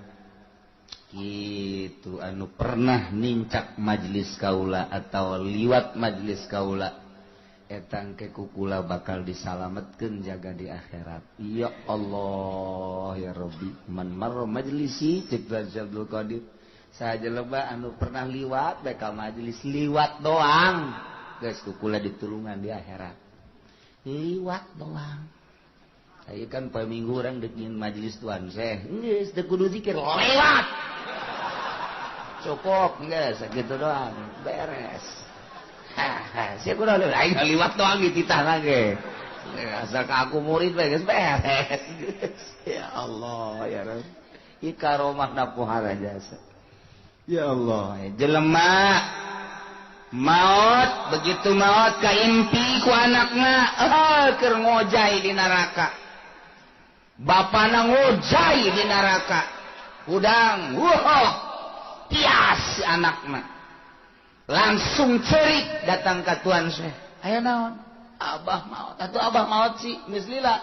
kitu anu pernah nincak majelis kaula atau liwat majelis kaula. Etang ke kukula bakal disalametkeun jaga di akhirat. Ya Allah ya Rabbi, man marra majlisi cek Tuhan Abdul Qadir. Saha jelema anu pernah liwat bae ka majelis liwat doang geus kukula ditulungan di akhirat. Liwat doang. Aya kan poe Minggu urang deuk nyin majelis Tuhan Syekh. Geus teu kudu zikir lewat. Cukup geus sakitu doang beres. Haha, sia kudu aing liwat doang dititah lagi. Asal ka aku murid bae geus beres. Ya Allah ya Rabb. Ieu karomahna pohara jasa. Ya Allah, jelema maot begitu maot kaimpi ku anakna keur ngojay di neraka. Bapana ngojay di neraka. Hudang, wah, tias anakna. Langsung cerik datang ke Tuan Syekh. Aya naon? Abah maot. Atuh abah maot sih, geus lila.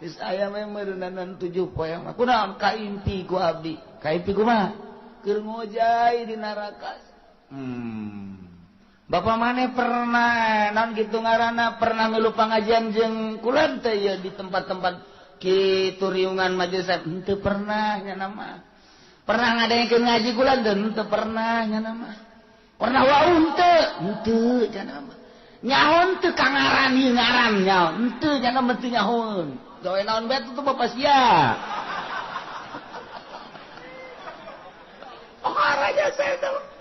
Geus aya mah meureunanan 7 poe mah. Kunaon kaimpi ku abdi? Kaimpi kumaha? Keur ngojay di neraka. Bapak maneh pernah naon kitu ngaranna pernah milu pangajian jeung kula teh ya di tempat-tempat kitu riungan majelis henteu pernah nya mah. Pernah ngadengkeun ngaji kula teh henteu pernah nya mah. Pernah wau henteu henteu nya mah. Nyaho teu ka ngaran ieu ngaran nyaho henteu nya mah teu nyahoeun. Gawe naon bae tuh bapak sia. Oh raja saya tuh.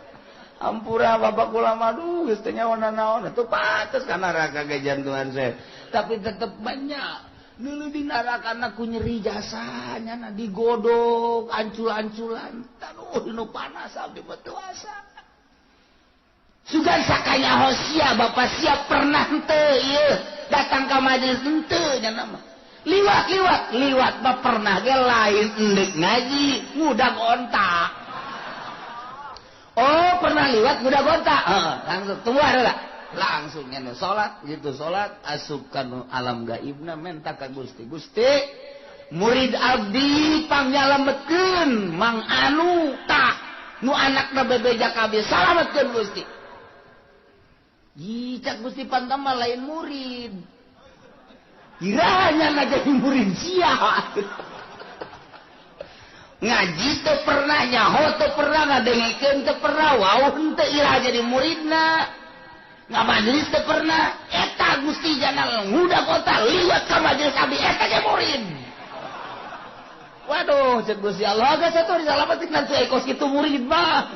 Ampura bapak kula mah duh geus teu nyaho naon atuh pantes ka neraka ge jantuhan saya. Tapi tetep banyak nulu di neraka na ku nyeri jasanya na digodok ancul-anculan. Aduh nu panas abdi mah teu asa. Sugan sakanya hosia bapak siap pernah henteu ieu datang ka majelis henteu nya mah. Liwat-liwat liwat mah pernah ge lain endek ngaji ngudag onta. Oh pernah liwat ngudag onta. Heeh, langsung tunggu heula. Langsung nya salat gitu salat asup ka alam gaibna menta ka Gusti. Gusti murid abdi pangyalametkeun mang anu tah nu anakna bebeja kabeh salametkeun Gusti. Cak Gusti Pantama lain murid. Kiranya na jadi murid sia. Ngaji teu pernah nyaho teu pernah ngadengekeun teu pernah wau henteu ira jadi muridna. Ngamajelis teu pernah eta Gusti Jana ngudag onta liwat ka majelis abdi eta ge murid. Waduh cek Gusti Allah geus atuh disalamatin nanti kos kitu murid mah.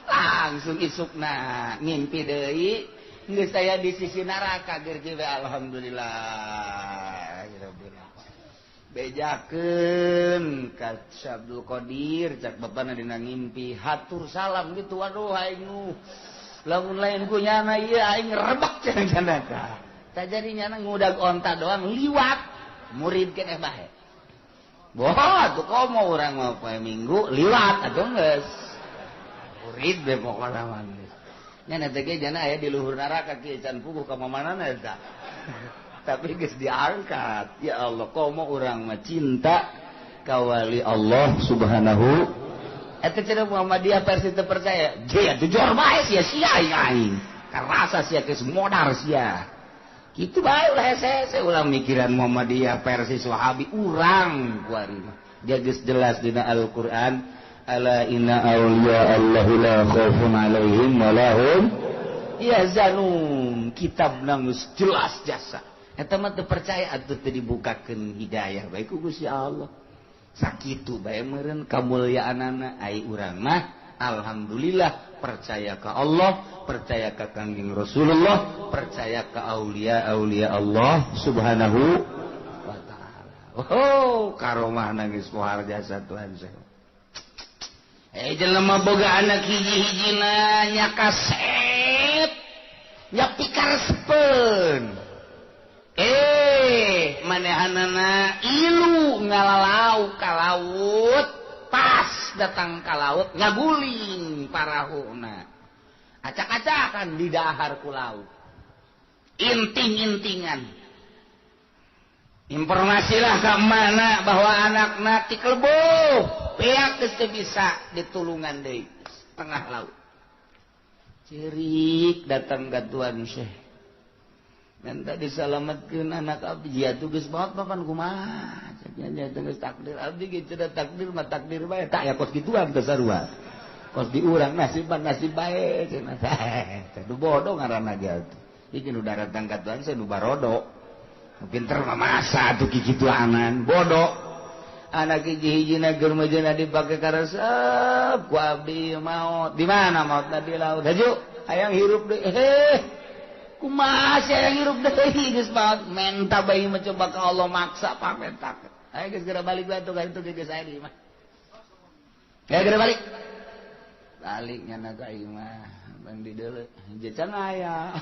Langsung isukna ngimpi deui geus aya di sisi neraka geur ge alhamdulillah. Bejakeun ka Abdul Qadir cak bapana dina ngimpi hatur salam gitu waduh aing nu lamun lain ku nyana ieu aing rebek cenah cenah tah tah jadi nyana ngudag onta doang liwat murid keneh bae boh atuh komo urang mah poe Minggu liwat atuh geus murid be pokona mah geus nyana teh ge jana aya di luhur neraka kieu can puguh ka mamanana eta. Tapi geus diangkat. Ya Allah, komo urang mah cinta ka wali Allah Subhanahu. Eta cenah Muhammadiyah versi teu percaya. Je atuh jor bae sia sia aing. Karasa sia geus modar sia. Kitu bae ulah hese-hese ulah mikiran Muhammadiyah versi Wahabi urang kuari mah. Dia geus jelas dina Al-Qur'an, ala inna auliya Allahi la khaufun alaihim wa lahum yahzanun. Kitab geus jelas jasa. Eta mah teu percaya atuh teu dibukakeun hidayah bae ku Gusti Allah. Sakitu bae meureun kamulyaanana ai urang mah alhamdulillah percaya ka Allah, percaya ka Kangjeng Rasulullah, percaya ka aulia-aulia Allah Subhanahu wa taala. Oh, karomah geus pohar jasa Tuhan saya. Jelema boga anak hiji-hijina nya kasep, nya pikaresepeun. Manehanana ilu ngalalau ka laut, pas datang ka laut ngaguling parahuna. Acak-acakan di dahar ku laut. Inting-intingan. Informasilah ka mana bahwa anakna tikelbuh, pihak geus teu bisa ditulungan deui tengah laut. Cerik datang ka Tuan Syekh. Minta disalamatkeun anak abdi, ya tuh geus banget papan kumaha. Nya geus takdir abdi gitu da takdir mah takdir bae. Tak ya kos gituan teh sarua. Kos di urang nasib nasib bae cenah. Teh nu bodoh ngaranna ge atuh. Iki nu daratang ka Tuhan saya nu barodo. Pinter mah masa atuh kikituanan bodoh. Anak hiji-hijina keur mejeuna dipake karesep ku abdi maot. Di mana maotna di laut. Haju hayang hirup deui. Heh. Kumaha sia yang hirup deui geus maot menta bae mencoba ka Allah maksa pamentak. Ayo geus geura balik bae atuh ka itu geus aya di imah. Ayo geura balik. Balik nyana ka imah, bang di deuleu je can aya.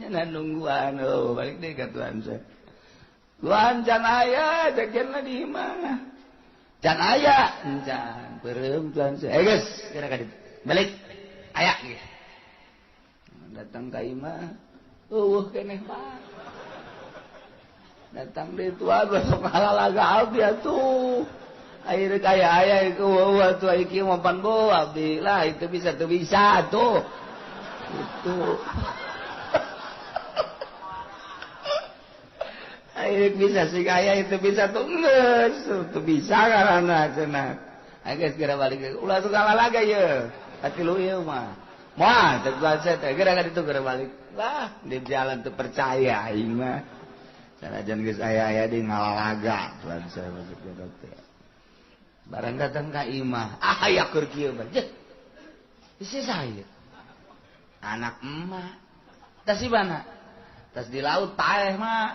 Nyana nungguan oh balik deui ka Tuhan saya. Tuhan can aya jajanna di imah. Can aya encan peureum Tuhan saya. Ayo geus geura ka ditu. Balik. Aya geus. Datang ka imah eueuh keneh mah datang deui tua besok halalaga abdi atuh ayeuna kaya aya eueuh atuh ieu kieu mampan bo abdi lah itu bisa teu bisa atuh itu ayeuna bisa sih aya itu bisa tuh geus teu bisa karana cenah ayo geus geura balik ulah sok halalaga ye atilu ieu mah. Wah, teguhan saya teh geura ka ditu geura balik. Wah, di jalan teu percaya aing mah. Sanajan geus aya-aya di ngalalaga tuan saya masuk ke teh. Barang datang ka imah, ah aya keur kieu mah. Jeh. Isi saya. Anak emak. Tas di mana? Tas di laut paeh mah.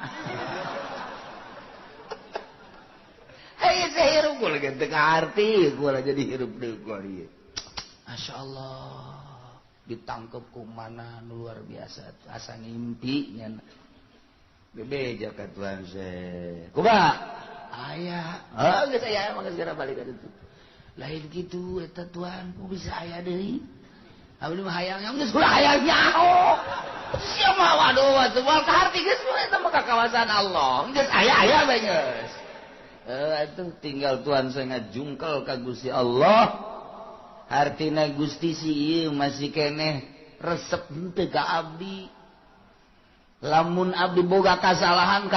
Hei, saya hirup gua lagi teu kaarti, gua lah jadi hirup deui gua ieu. Masyaallah. Ditangkep ku mana luar biasa asa ngimpi nya bebeja ka Tuhan saya kumaha aya oh geus aya mah geus geura balik ka ditu lain kitu eta Tuhan ku bisa aya deui abdi mah hayang geus ulah hayang nyaho sia mah waduh atuh moal kaharti geus eta mah ka kawasan Allah geus aya aya bae geus atuh tinggal Tuhan saya ngajungkel ka Gusti Allah. Artina Gusti si ieu masih keneh resep henteu ka abdi. Lamun abdi boga kasalahan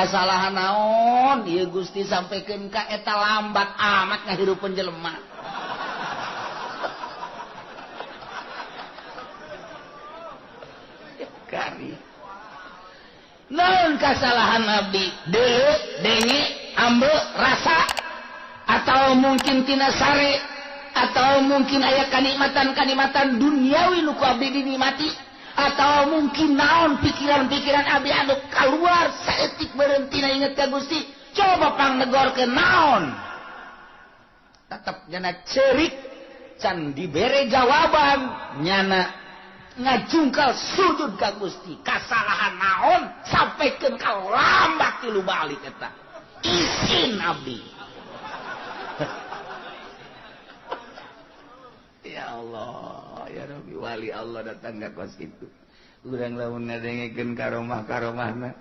naon ieu Gusti sampaikan ka eta lambat amat ngahirupeun jelema. Kari. Naon kasalahan abdi? Deuleu, denge, ambe, rasa atau mungkin tina sare atau mungkin aya kanikmatan-kanikmatan duniawi nu ku abdi dinikmati atau mungkin naon pikiran-pikiran abdi anu keluar saeutik berhenti na inget ka Gusti coba pangnegorkeun naon tetep nyana cerik can dibere jawaban nyana ngajungkal sujud ka Gusti kasalahan naon sampaikan ka lambat tilu balik eta isin abdi. Ya Allah, ya Rabbi, wali Allah datang ka kos itu. Urang lamun ngadengekeun karomah-karomahna.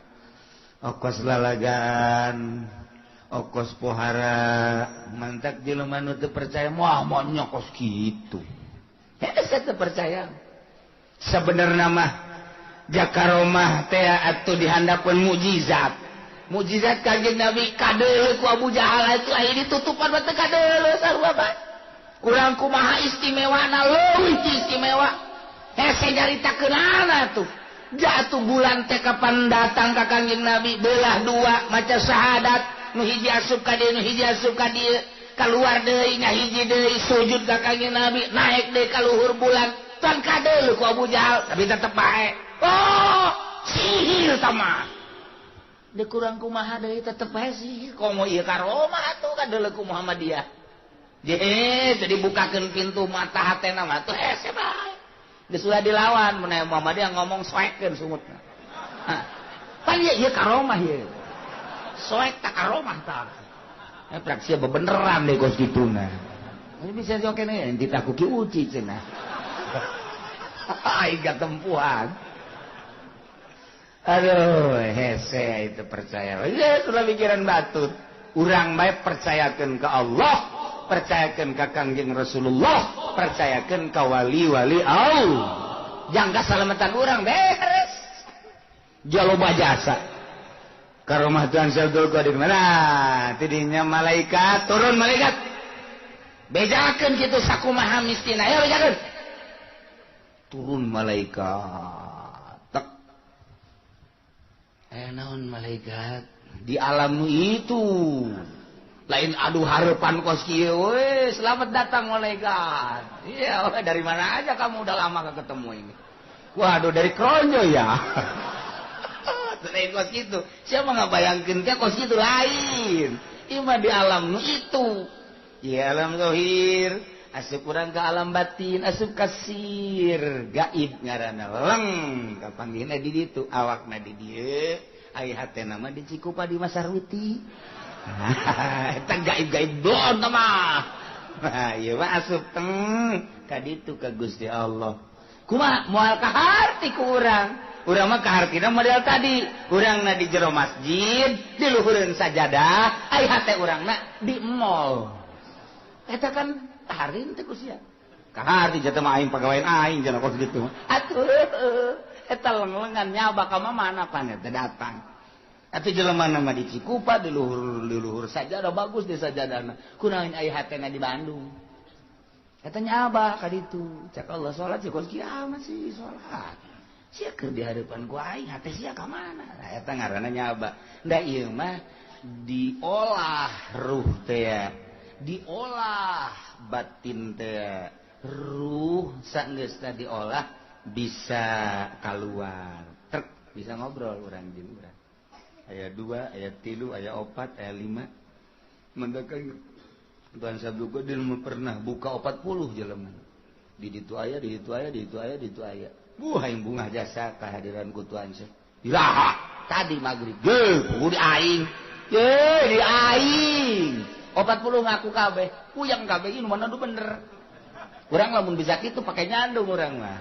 Okos lalagan, okos pohara, mantak jelema nu teu percaya moal moal kos kitu. Hese teu percaya. Sebenarnya mah jakaromah teh atuh dihandapeun mukjizat. Mukjizat Kanjeng Nabi kadeuleu ku Abu Jahal itu aya ditutupan mah teu kadeuleu sarua bae. Kurang kumaha istimewa na leuwih istimewa hese nyaritakeunana tuh jatuh bulan teh kapan datang ka Kanjeng Nabi belah dua maca syahadat nu hiji asup ka dieu nu hiji asup ka dieu kaluar deui nya hiji deui sujud ka Kanjeng Nabi naik deui ka luhur bulan can kadeuleu ku Abu Jahal tapi tetep bae oh sihir tah mah kurang kumaha deui tetep bae sihir komo ieu karomah atuh kadeuleu ku Muhammadiyah. Jadi bukakan pintu mata hatena mah tuh hese bae. Geus ulah dilawan mun Muhammadiyah ngomong soekeun sungutna. Hah. Pan ieu ieu karomah ieu. Soek tak karomah tah. Eh praksi bebeneran deh kos kituna. Ini bisa joke nih enti ku Ki Uci cenah. Aing katempuhan. Aduh, hese itu percaya. Ya sudah pikiran batut. Urang bae percayakeun ka Allah, percayakan ka Kangjeng Rasulullah, percayakan ka wali-wali Allah. Jangka salamatan urang beres. Jaloba jasa. Karomah Tuhan Abdul Qadir mana? Tidinya malaikat turun malaikat. Bejakeun kitu sakumaha mistina. Ayo bejakeun. Turun malaikat. Tek. Naon malaikat di alam itu. Lain aduh harapan kos kieu we, selamat datang malaikat. Iya, dari mana aja kamu udah lama gak ketemu ini. Waduh, dari Kronjo ya. Lain kos kitu. Siapa nggak bayangkeun ke kos kitu lain. Ieu mah di alam nu itu. Di alam zahir, asup urang ke alam batin, asup kasir, gaib ngaranna leng kapanggihna di ditu, awakna di dieu, ai hatena mah di Cikupa di Masarwiti. Eta gaib-gaib doon mah. Nah, ieu mah asup teng ka ditu ka Gusti Allah. Kumaha moal kaharti ku urang. Urang mah kahartina model tadi. Urangna di jero masjid, di luhureun sajadah, ai hate urangna di mall. Eta kan kaharti teh ku sia. Kaharti jatuh mah aing pagawean aing cenah kos kitu. Atuh eta leng-lengan nyaba ka mana pan eta datang. Atuh jelema mah di Cikupa di luhur sajadah bagus di sajadahna. Kunaon aya hatena di Bandung. Katanya abah ka ditu. Cak Allah salat sih kos kiamat sih salat. Sia keur di hareupan ku aing hate sia ka mana? Nah eta ngaranna nyaba. Da ieu mah diolah ruh teh, diolah batin teh. Ruh saenggeusna diolah bisa kaluar. Trek bisa ngobrol urang jeung urang. Ayat 2, ayat 3, ayat 4, ayat 5. Mendakan Tuhan Sabdu Qadir pernah buka 40 jelema. Di ditu aya, di ditu aya, di ditu aya, di ditu aya. Buah yang bunga jasa kehadiran ku Tuhan Syekh. Iraha tadi maghrib. Ge, di aing. Ge, di aing. 40 ngaku kabeh. Puyeng kabeh ieu mana nu bener. Urang lamun bisa kitu pake nyandung urang mah.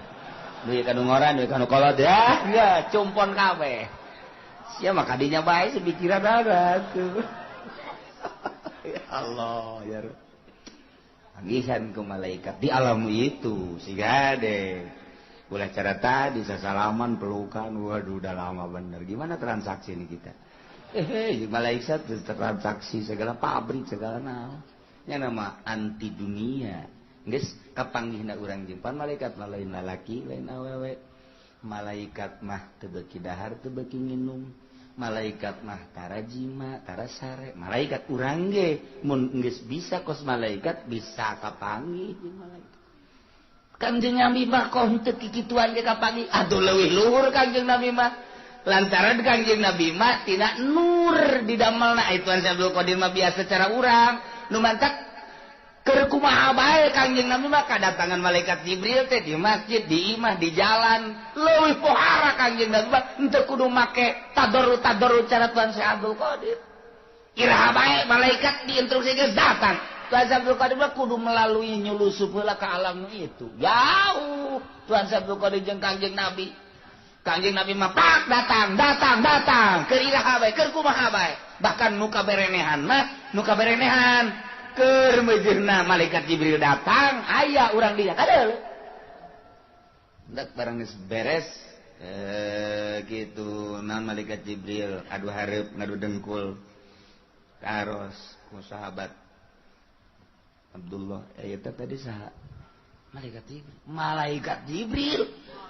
Duit ka nu ngoran, duit ka nu kolot ya. Enggak, cumpon kabeh. Sia mah kadinya bae sepikiran ada tuh. Ya Allah ya Panggihan ke malaikat di alam itu siga deh. Ulah cara tadi sasalaman pelukan, waduh udah lama bener. Gimana transaksi ini kita? Malaikat transaksi segala pabrik segala naon. Nya nama anti dunia. Geus kapanggihna urang jeung pan malaikat mah lain lalaki lain awewe. Malaikat mah teu beuki dahar teu beuki nginum. Malaikat mah tara jima tara sare. Malaikat urang ge mun geus bisa kos malaikat bisa kapanggih jeung malaikat. Kangjeng Nabi mah kok henteu kikituan ge kapanggih. Aduh leuwih luhur Kangjeng Nabi mah. Lantaran Kangjeng Nabi mah tina nur didamelna. Itu Abdul Qadir mah biasa cara urang. Nu mantak keur kumaha bae Kangjeng Nabi mah kadatangan malaikat Jibril teh di masjid, di imah, di jalan. Leuwih pohara Kangjeng Nabi mah henteu kudu make tadarru-tadarru cara Tuan Syekh Abdul Qadir. Iraha bae malaikat diinstruksikeun datang. Tuan Abdul Qadir mah kudu melalui nyulusup heula ka alam itu. Jauh Tuan Abdul Qadir jeung Kangjeng Nabi. Kangjeng Nabi mah pak datang, datang, datang. Keur iraha bae, keur kumaha bae. Bahkan nu kaberenehan mah, nu kaberenehan keur meujeuhna malaikat Jibril datang, aya urang dia kadeul. Ndak barang geus beres gitu naon malaikat Jibril adu hareup ngadu dengkul. Karos ku sahabat Abdullah, eta tadi saha? Malaikat Jibril. Malaikat Jibril.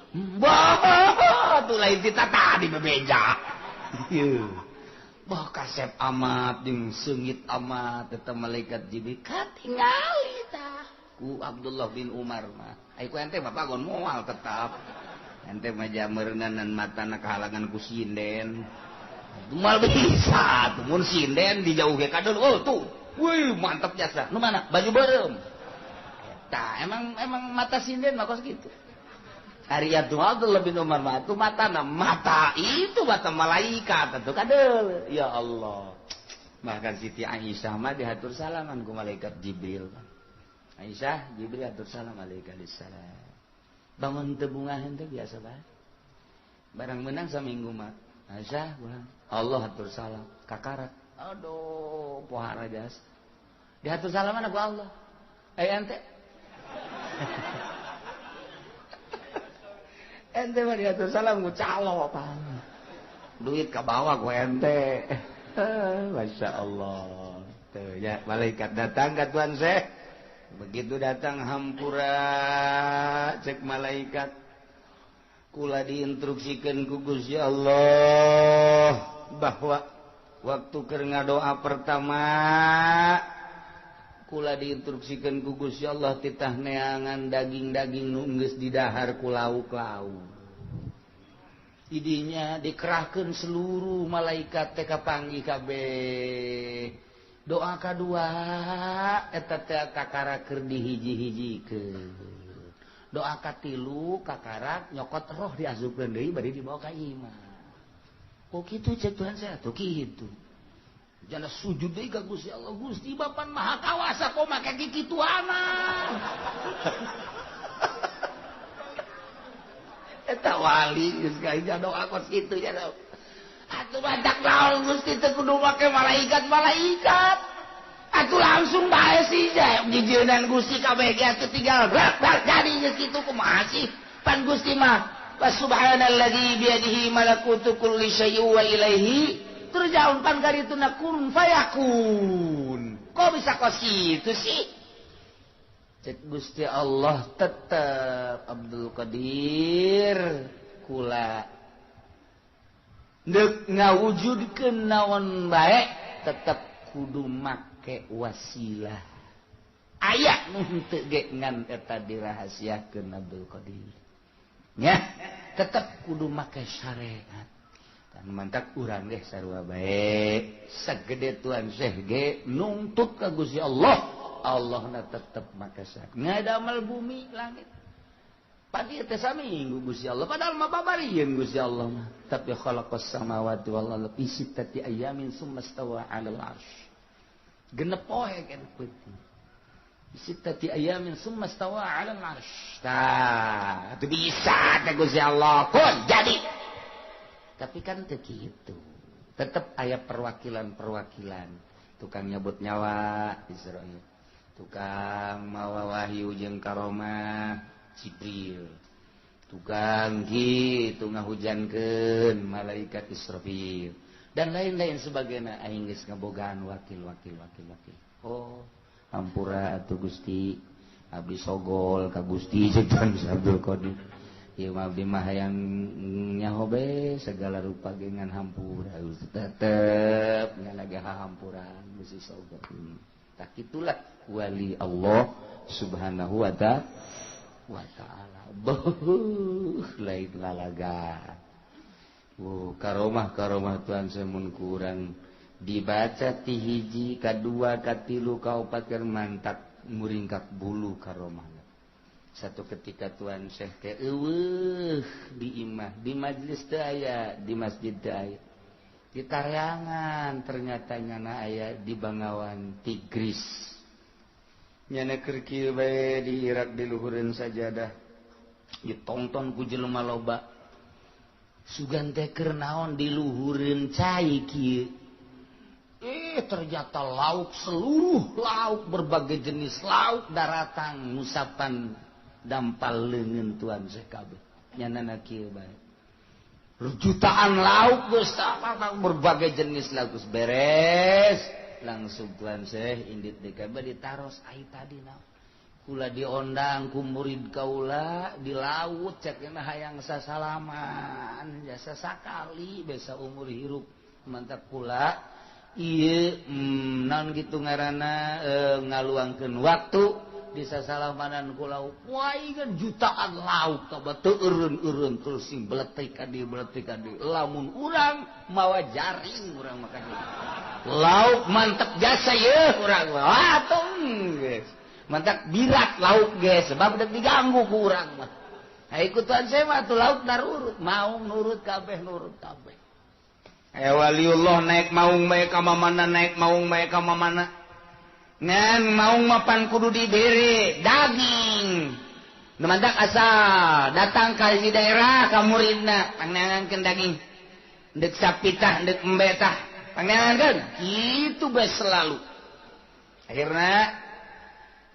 Bah, tuh lain tita tadi bebeja. Bah kasep amat jeung seungit amat eta malaikat Jibril katingali tah ku Abdullah bin Umar mah. Ai ku ente mah pagon moal tetap. Ente mah jameureunnan matana kahalangan ku sinden. Moal bisa tuh mun sinden dijauh ge kadon. Oh tuh. Wih, mantap jasa. Nu mana? Baju beureum. Tah, emang mata sinden mah kos kitu. Ari Abdullah bin Umar mah tuh matana mata itu mata malaikat atuh kadeul. Ya Allah. Bahkan Siti Aisyah mah dihatur salaman ku malaikat Jibril. Aisyah, Jibril hatur salam alaika salam. Bangun teu bungaheun teh biasa bae. Barang menang saminggu mah. Aisyah, Allah hatur salam kakarak. Aduh, pohara jas. Dihatur salaman aku Allah. Ente. Ente mah dihatur salam ku calo apa. Duit ka bawah ku ente. Masya Allah. Tuh ya, malaikat datang ka Tuan Syekh. Begitu datang hampura cek malaikat. Kula diinstruksikeun ku Gusti Allah bahwa waktu keur ngadoa pertama kula diinstruksikeun ku Gusti Allah titah neangan daging-daging nu geus didahar ku lauk-lauk. Idinya dikerahkeun seluruh malaikat teh kapanggih kabeh. Doa kadua eta teh kakara keur dihiji-hijikeun. Doa katilu kakarak nyokot roh diasupkeun deui bari dibawa ka imah. Oh kitu cek Tuhan saya tuh kitu. Jana sujud deui ka Gusti Allah, Gusti Bapan Maha Kawasa kok make kikituanan. Eta wali geus ka doa kos kitu nya. Atuh badak naon Gusti teu kudu make malaikat-malaikat. Atuh langsung bae sih jijeunan Gusti kabeh ge atuh tinggal brak brak jadi geus kitu kumaha sih? Pan Gusti mah wa subhanalladzi biyadihi malakutu kulli syai'in wa ilaihi turja'un pan karituna kun fayakun. Kok bisa kos kitu sih? Cek Gusti Allah tetep Abdul Qadir kula deuk ngawujudkeun naon bae tetep kudu make wasilah. Aya nu henteu ge ngan eta dirahasiakeun Abdul Qadir. Nya tetep kudu make syariat. Dan mantak urang ge sarua bae sagede Tuan Syekh ge nungtut ka Gusti Allah. Allahna tetep make syariat. Ngadamel bumi langit. Pagi teh saminggu Gusti Allah padahal mah babarieun Gusti Allah mah. Tapi khalaqas samawati wal arda fi sittati ayamin summa stawa 'alal 'arsy. Genep poe kan peuting. Sittati ayamin summa stawa 'alal 'arsy. Tah, itu bisa teh Gusti Allah kun jadi. Tapi kan teu kitu. Tetep aya perwakilan-perwakilan. Tukang nyabut nyawa Israil. Tukang mawa wahyu jeung karomah Jibril. Tukang kitu ngahujankeun malaikat Israfil dan lain-lain sebagainya. Aing geus ngabogaan wakil wakil wakil wakil. Oh, hampura atuh Gusti, abdi sogol ka Gusti cek Tuan Abdul Qadir. Ieu mah abdi mah hayang nyaho be segala rupa gengan hampura tetep nya lagi hahampuran bisi sogol. Tah kitulah wali Allah Subhanahu wa ta'ala. Beuh, lain lalaga. Karomah karomah Tuhan semun kurang dibaca ti hiji kadua katilu kaopat keur mantak muringkak bulu karomah. Satu ketika Tuhan Syekh teh eueuh di imah, di majlis teu aya, di masjid teu aya. Di Taryangan ternyata nyana aya di Bangawan Tigris. Nyana keur kieu bae di Irak di luhureun sajadah. Ditonton ku jelema loba. Sugan teh keur naon di luhureun cai kieu. Ternyata lauk seluruh lauk berbagai jenis lauk daratang ngusapan dampal leungeun Tuan Syekh kabeh. Nyanana kieu bae. Jutaan lauk geus berbagai jenis lauk geus beres. Langsung Tuan Syekh indit deui kabeh ditaros ai tadi naon. Kula diondang ku murid kaula di laut cek hayang sasalaman jasa sakali besa umur hirup mantap kula ieu naon kitu ngaranna ngaluangkeun waktu di sasalamanan ku lauk wah kan jutaan lauk coba teu eureun-eureun terus sing beletik ka dieu beletik ka dieu lamun urang mawa jaring urang makan lauk mantep jasa yeuh urang mah atuh geus mantap birat lauk geus sebab dek diganggu ku urang mah. Ha ikutan saya mah atuh lauk narurut maung nurut kabeh nurut kabeh. Aya waliullah naik maung bae ka mamana naik maung bae ka mamana. Ngan maung mapan kudu dibere daging. Nu mantak asal datang ka hiji daerah ka muridna pangneangankeun daging. Deuk sapitah deuk embe tah pangneangankeun. Kitu bae selalu. Akhirna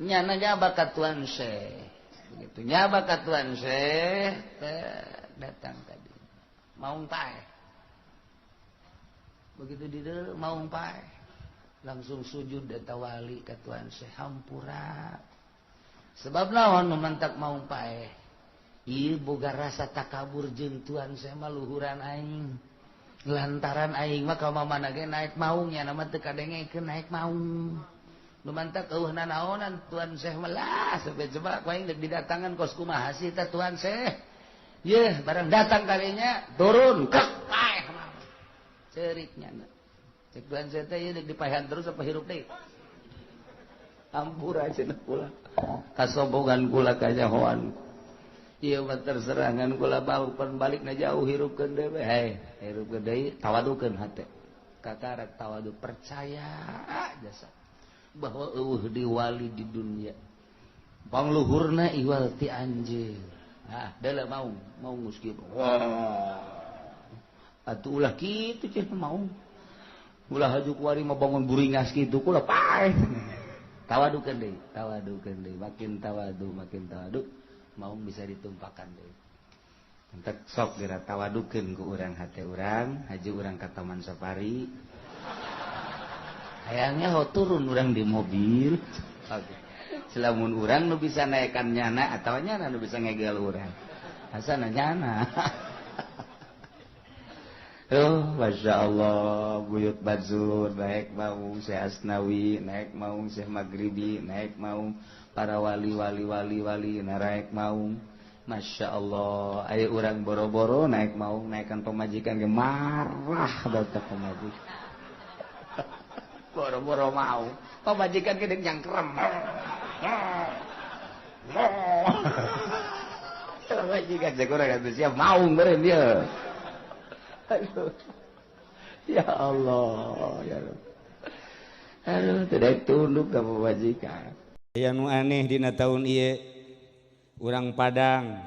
nyana nyaba ka Tuan Syekh. Begitu nyaba ka Tuan Syekh datang tadi. Maung paeh. Begitu di maung paeh. Langsung sujud eta wali ka Tuan Syekh hampura. Sebab naon memantak maung paeh. Ieu boga rasa takabur jeung Tuan Syekh mah luhuran aing. Lantaran aing mah ka mamana ge naik maung nya mah teu kadengekeun naik maung. Lumantak eueuh nanaonan Tuan Syekh mah lah sampe coba ku aing deuk didatangan kos kumaha sih tah Tuan Syekh. Yeuh barang datang kalinya turun kek paeh ceurik nya. Cek Tuan Syekh teh ieu deuk dipaehan terus apa hirup deui. Ampura cenah kula. Kasombongan kula kanyahoan. Ieu mah terserangan kula bau pan balikna jauh hirupkeun deui we. Hei, hirupkeun deui tawadukeun hate. Katarak tawadu percaya jasa bahwa eueuh di wali di dunia. Pangluhurna iwal ti anjeun. Ah, deuleu maung, maung geus kieu. Atuh ulah kitu cenah maung. Ulah haju kuari mah bangun buringas kitu kula paeh. Tawadukeun deui, makin tawadu maung bisa ditumpakan deui. Entek sok geura tawadukeun ku urang hate urang, haju urang ka Taman Safari. Hayangnya ho turun urang di mobil. Oke. Selamun urang nu bisa naekan nyana atawa nyana nu bisa ngegel urang. Asana nyana. Oh, Masya Allah, Buyut Bazur, naik maung Syekh Asnawi, naik maung Syekh Maghribi, naik maung para wali-wali wali-wali, naik maung. Masya Allah, ayo urang boro-boro naik maung, naikkan pemajikan ge marah baca pemajikan. Boro-boro mau, pemajikan ge nyangkrem. Pemajikan cek urang atuh siap maung beureun dia. Aduh. Ya Allah, ya Allah. Aduh, tidak tunduk ka pamajikan. Aya nu aneh dina taun ieu urang Padang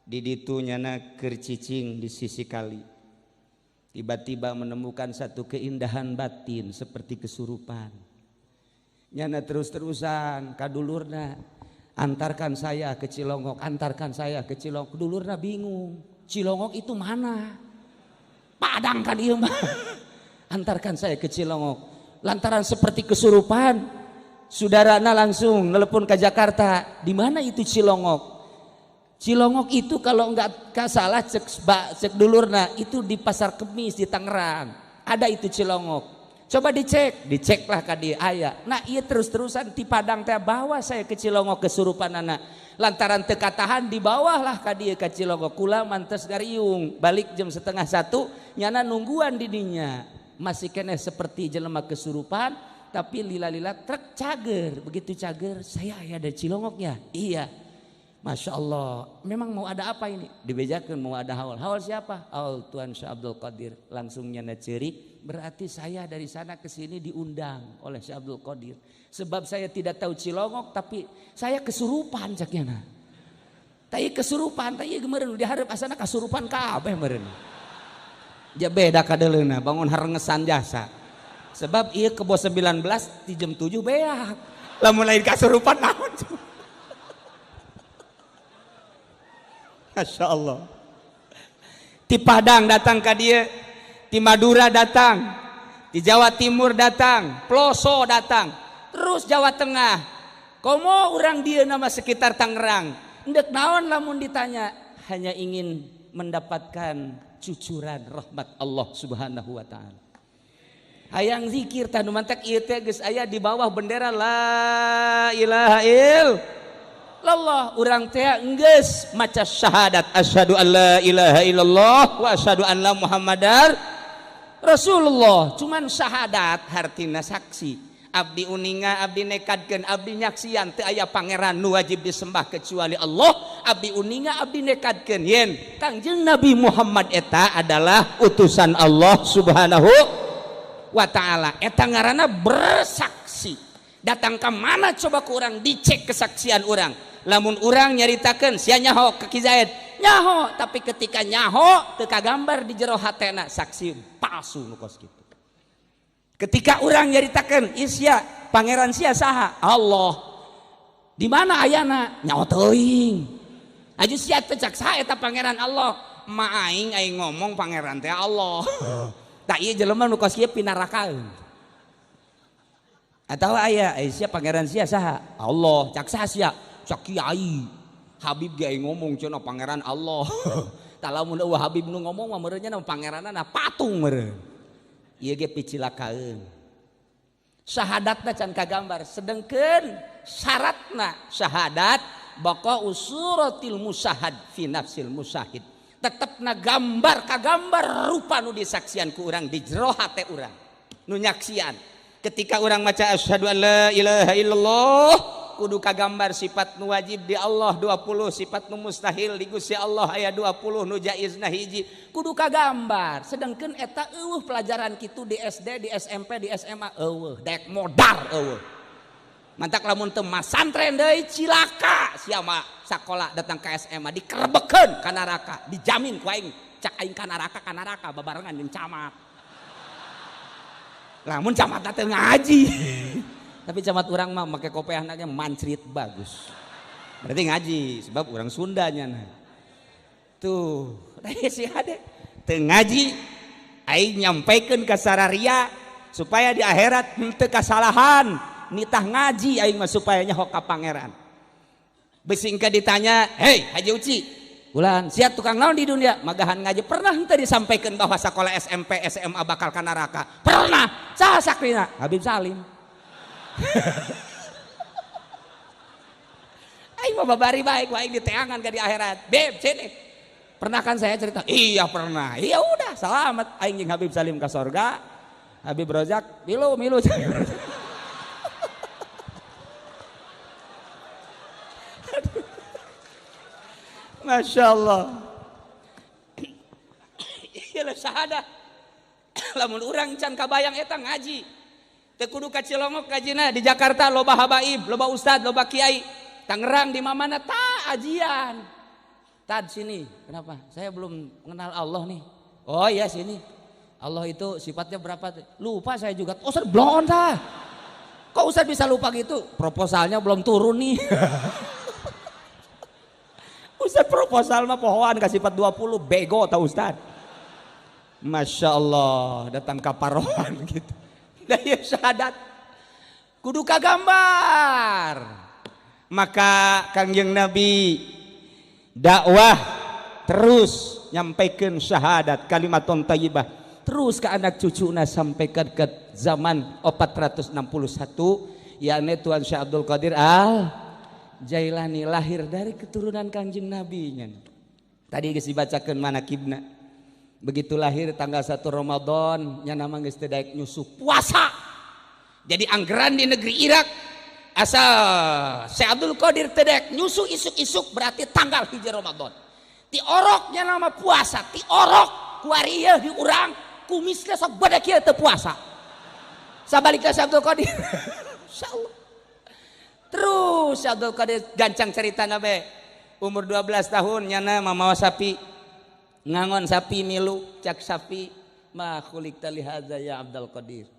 di ditu nyana keur cicing di sisi kali. Tiba-tiba menemukan satu keindahan batin seperti kesurupan. Nyana terus-terusan kadulurna. Antarkan saya ke Cilongok, antarkan saya ke Cilongok. Dulurna bingung, Cilongok itu mana? Padang kan ieu mah. Antarkan saya ke Cilongok. Lantaran seperti kesurupan, saudarana langsung nelpon ke Jakarta. Di mana itu Cilongok? Cilongok itu kalau enggak salah cek dulurna itu di Pasar Kemis di Tangerang. Ada itu Cilongok. Coba dicek, diceklah ka dieu aya. Nah, ieu terus-terusan di Padang teh bawa saya ke Cilongok kesurupan anak. Lantaran teu katahan dibawahlah ka dieu ka Cilongok. Kula mantes gariung, balik jam 12:30 nyana nungguan di dinya. Masih keneh seperti jelema kesurupan, tapi lila-lila truk cager. Begitu cager, saya aya ada Cilongoknya. Iya. Masya Allah, memang mau ada apa ini? Dibejakan mau ada haul. Haul siapa? Haul Tuan Syekh Abdul Qadir. Langsung nyana cerik, berarti saya dari sana ke sini diundang oleh Syekh Abdul Qadir. Sebab saya tidak tahu Cilongok, tapi saya kesurupan cak nyana. Tai kesurupan, tai meureun dihareup asana kasurupan kabeh meureun. Ja beda kadeleuna, bangun harengesan jasa. Sebab ieu kebo 19 di jam 7 beak. Lamun lain kasurupan naon? Masya Allah. Di Padang datang ke dia, di Madura datang, di Jawa Timur datang, Ploso datang, terus Jawa Tengah. Komo orang dia nama sekitar Tangerang. Ndek naon lamun ditanya, hanya ingin mendapatkan cucuran rahmat Allah Subhanahu wa taala. Hayang zikir tah nu mantak ieu teh geus aya di bawah bendera la ilaha illallah. Urang teh enggeus maca syahadat asyhadu an la ilaha illallah wa asyhadu anna muhammadar rasulullah. Cuman syahadat hartina saksi. Abdi uninga, abdi nekadkeun, abdi nyaksian teu aya pangeran nu wajib disembah kecuali Allah. Abdi uninga, abdi nekadkeun yen Kangjeng Nabi Muhammad eta adalah utusan Allah Subhanahu wa taala. Eta ngaranna bersaksi. Datang ke mana coba ku urang dicek kesaksian urang. Lamun urang nyaritakeun sia nyaho ke Ki Zaid, nyaho, tapi ketika nyaho teu kagambar di jero hatena saksi palsu nu kos kitu. Ketika urang nyaritakeun sia pangeran sia saha? Allah. Di mana ayana? Nyaho teuing. Aju sia teh cak saha eta pangeran Allah? Ma aing aing ngomong pangeran teh Allah. Tah ieu jelema nu kos kieu pinarakaeun. Atau aya sia pangeran sia saha? Allah. Cak saha sia? Cak kiai. Habib ge aing ngomong cenah pangeran Allah. Tah lamun eueuh Habib nu ngomong mah meureun nya pangeranna patung meureun. Ieu ge picilakaeun. Syahadatna can kagambar, sedengkeun syaratna syahadat baqa usuratil musahad fi nafsil musahid. Tetepna gambar kagambar rupa nu disaksian ku urang di jero hate urang. Nu nyaksian. Ketika orang maca asyhadu an la ilaha illallah kudu kagambar sifat nu wajib di Allah 20, sifat nu mustahil di Gusti Allah aya 20, nu jaizna hiji, kudu kagambar. Sedengkeun eta eueuh pelajaran kitu di SD, di SMP, di SMA eueuh, daek modar eueuh. Mantak lamun teu masantren deui cilaka sia mah sakola datang ka SMA dikerebekeun ka neraka, dijamin ku aing cak aing ka neraka babarengan jeung camat. Lamun camat teh ngaji. Tapi camat urang mah make kopeahna ge mancrit bagus. Berarti ngaji sebab urang Sundanya nah. Tuh, si hade teu ngaji aing nyampaikeun ka sararia supaya di akhirat henteu kasalahan. Nitah ngaji aing mah supaya nyaho ka pangeran. Bisi engke ditanya, "Hei, Haji Uci, ulan sia tukang naon di dunia?" Magahan ngaji. Pernah henteu disampaikan bahwa sekolah SMP, SMA bakal ka neraka? Pernah. Saha sakrina? Habib Salim. Aing mah babari baik, aing diteangan ka di akhirat. Beb, sini. Pernah kan saya cerita? Iya pernah. Iya udah, selamat. Aing jeung Habib Salim ka sorga. Habib Rozak milu milu. Masya Allah. Iyalah syahadah. Lamun urang can kabayang eta ngaji. Teu kudu ka Cilongok ngajina di Jakarta loba habaib, loba ustad, loba kiai. Tangerang di mana ta ajian. Tad sini, kenapa? Saya belum kenal Allah nih. Oh iya sini. Allah itu sifatnya berapa? Lupa saya juga. Oh, Ustaz blon tah. Kok Ustaz bisa lupa gitu? Proposalnya belum turun nih. Ustad proposal mah pohoan kasih 420 bego tau Ustad. Masya Allah datang kaparohan gitu. Da ieu syahadat kudu kagambar. Maka Kangjeng Nabi dakwah terus nyampaikan syahadat kalimatun thayyibah terus ke anak cucuna sampai ke zaman 461 yakni Tuan Syekh Abdul Qadir Al Jailani lahir dari keturunan Kangjeng Nabi nya. Tadi geus dibacakeun manakibna. Begitu lahir tanggal 1 Ramadan nya nama geus teu daek nyusuh puasa. Jadi anggeran di negeri Irak asal Syekh Abdul Qadir teu daek nyusuh isuk-isuk berarti tanggal 1 Ramadan. Ti oroknya nama puasa, ti orok kuari ieu di urang kumisna sok bade kieu teu puasa. Sabalikna Syekh Abdul Qadir. Insyaallah. Terus Syekh Abdul Qadir gancang ceritana be. Umur 12 tahun nyana mamawa sapi. Ngangon sapi milu cak sapi ma khuliqta li hadza ya Abdul Qadir.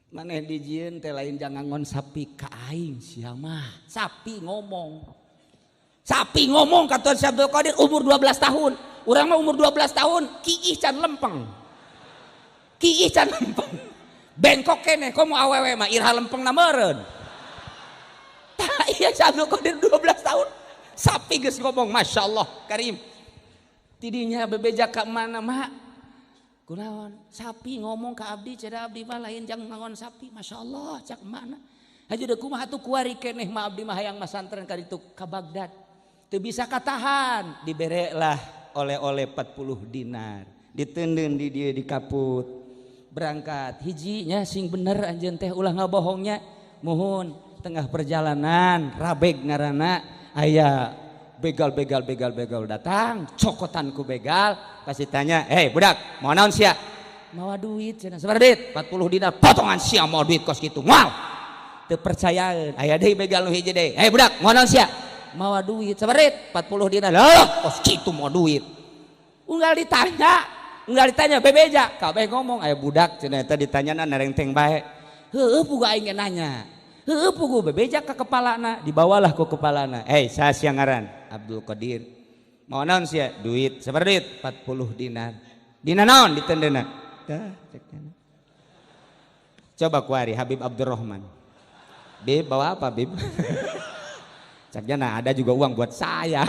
Maneh dijieun teh lain jang ngangon sapi ka aing sia mah. Sapi ngomong. Sapi ngomong ka Tuan Syekh Abdul Qadir umur 12 tahun. Urang mah umur 12 tahun kiih can lempeng. Kiih can lempeng. Bengkok keneh komo awewe mah iraha lempengna meureun. Tah ieu Syekh Abdul Qadir 12 tahun. Sapi geus ngomong Masya Allah Karim. Tidinya bebeja ka mana mak? Kunaon? Sapi ngomong ka abdi cenah abdi mah lain jang ngangon sapi. Masya Allah cak mana? Haji deui kumaha atuh kuari keneh mah abdi mah hayang masantren ka ditu ka Baghdad. Teu bisa katahan, diberelah oleh-oleh 40 dinar. Diteundeun di dieu di kaput. Berangkat hijinya sing bener anjeun teh ulah ngabohongnya. Muhun tengah perjalanan rabeg ngaranna aya begal begal begal begal datang cokotan ku begal pasti tanya, "Hei budak, mau naon sia?" "Mawa duit cenah." "Sabaraha duit?" 40 dinar. "Potongan sia mau duit kos kitu." Moal. Teu percayaan. Aya deui begal nu hiji deui. "Hei budak, mau naon sia?" "Mawa duit." "Sabaraha duit?" 40 dinar. "Loh, kos kitu mau duit." Unggal ditanya bebeja, kabeh ngomong aya budak cenah eta ditanyana narengteng bae. Heueuh pugu aing ge nanya. Heueuh pugu bebeja ka kepalana, dibawalah ku kepalana. "Hei, saha sia ngaran?" "Abdul Qadir." "Mau naon sia?" "Duit." "Sabaraha duit?" 40 dinar. "Dina naon ditendeuna?" Tah, cek teh. Coba kuari Habib Abdurrahman. "Bib, bawa apa, Bib?" Caknya nah ada juga uang buat saya.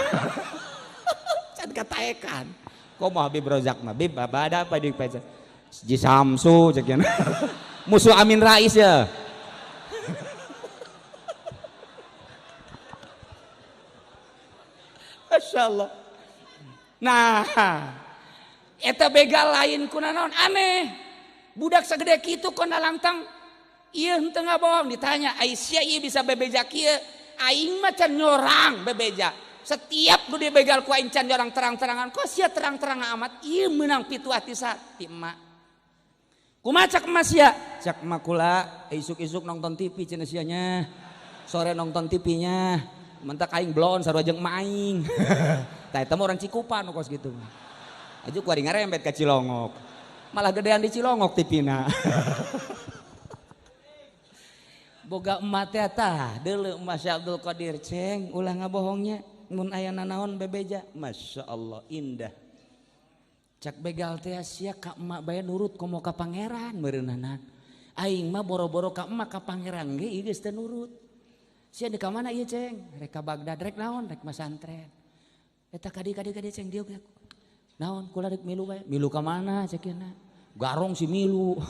Can kataekan. Kok mau Habib Rozak mah? "Bib, apa ada apa di pecah?" "Ji Samsu," caknya. Musuh Amin Rais ya. Masya Allah. Nah, eta begal lain kuna naon aneh. Budak segede kitu kona langtang ieu henteu ngabohong ditanya, "Ai sia ieu bisa bebeja kieu?" "Aing mah can nyorang bebeja. Setiap nu dibegal ku aing can nyorang terang-terangan. Kok sia terang-terang amat? Ieu meunang pituah ti ti emak." "Kumaha cak emak sia?" "Cak emak kula isuk-isuk nonton TV cenah sia nya. Sore nonton TV-nya. Mentak aing blon sarua jeung emak aing." Tah eta mah orang Cikupa nu kos kitu mah. Aju kuari ngarembet ka Cilongok. Malah gedean di Cilongok TV-na. Boga emak teh tah deuleu emak Syekh Abdul Qadir ceng ulah ngabohongnya mun aya nanaon bebeja. Masya Allah indah. Cak begal teh sia ka emak bae nurut komo ka pangeran meureunana. Aing mah boro-boro ka emak ka pangeran ge ieu geus teu nurut. Sia di ka mana ieu ceng? Rek ka Baghdad rek naon? Rek masantren. Eta kadi-kadi ceng dieu naon kula rek milu bae. Milu ka mana cekina? Garong si milu.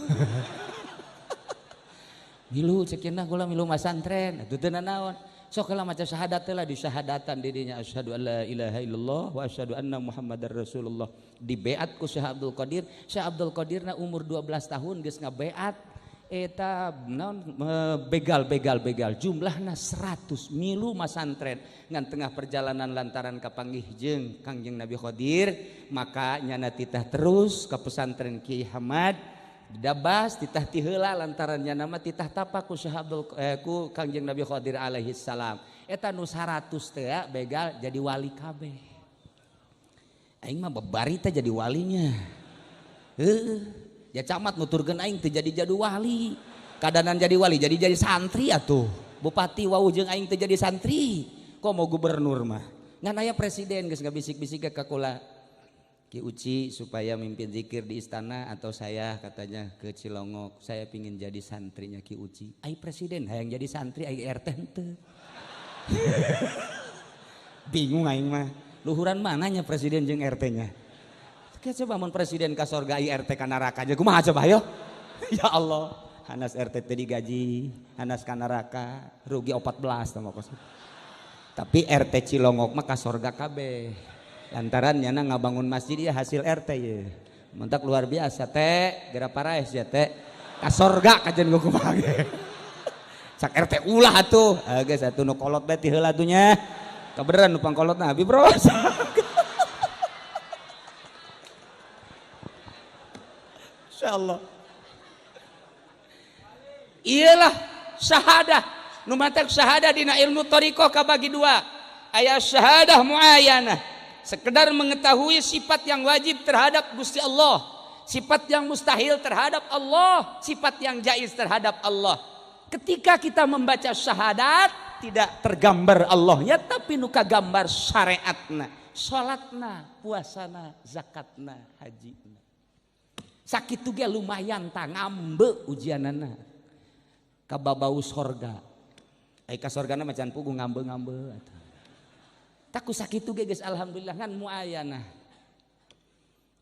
Milu cekina kula milu masantren. Atuh teu naon? Sok heula maca syahadat teh lah disyahadatan di dinya asyhadu alla ilaha illallah wa asyhadu anna muhammadar rasulullah. Dibeat ku Syekh Abdul Qadir. Syekh Abdul Qadirna umur 12 tahun geus ngabeat eta naon begal begal begal jumlahna 100 milu masantren ngan tengah perjalanan lantaran kapanggih jeung Kangjeng Nabi Khadir maka nyana titah terus ka pesantren Kiai Hamad dabas titah ti heula lantaran nyana mah titah tapak ku Syekh Abdul ku Kangjeng Nabi Khadir alaihi salam. Eta nu 100 teh begal jadi wali kabeh. Aing mah babari teh jadi walinya. Heuh. Ya camat nuturkeun aing teu jadi jadi wali. Kadanan jadi wali jadi santri atuh. Bupati wau jeung aing teu jadi santri. Kok mau gubernur mah. Ngan aya presiden geus ngabisik-bisik ka kula. Ki Uci supaya mimpin zikir di istana atau saya katanya ke Cilongok, saya pingin jadi santrinya Ki Uci. Ai presiden hayang jadi santri ai RT henteu. Bingung aing mah. Luhuran mananya presiden jeung RT-nya? Coba mun presiden ka sorga ai RT ka neraka aja kumaha coba ayo. Ya Allah, hanas RT teu digaji, hanas ka neraka, rugi 14 tah kos. Tapi RT Cilongok mah ka sorga kabeh. Lantaran nyana ngabangun masjid ya hasil RT ye. Mentak luar biasa teh, geura paraes ya teh. Ka sorga kajen gua kumaha ge. Cak RT ulah atuh. Geus atuh nu kolot bae ti heula atuh nya. Kabeneran nu pangkolotna abi bro. Insyaallah. Iyalah syahadah. Nu matak syahadah dina ilmu thariqah kabagi dua. Aya syahadah muayyanah, sekedar mengetahui sifat yang wajib terhadap Gusti Allah, sifat yang mustahil terhadap Allah, sifat yang jaiz terhadap Allah. Ketika kita membaca syahadat tidak tergambar Allahnya tapi nu kagambar syariatna, salatna, puasana, zakatna, hajina. Sakitu ge lumayan ta ngambe ujianana. Kababau sorga. Ai ka sorgana mah can puguh ngambe-ngambe atuh. Taku sakitu ge geus alhamdulillah ngan muayanah.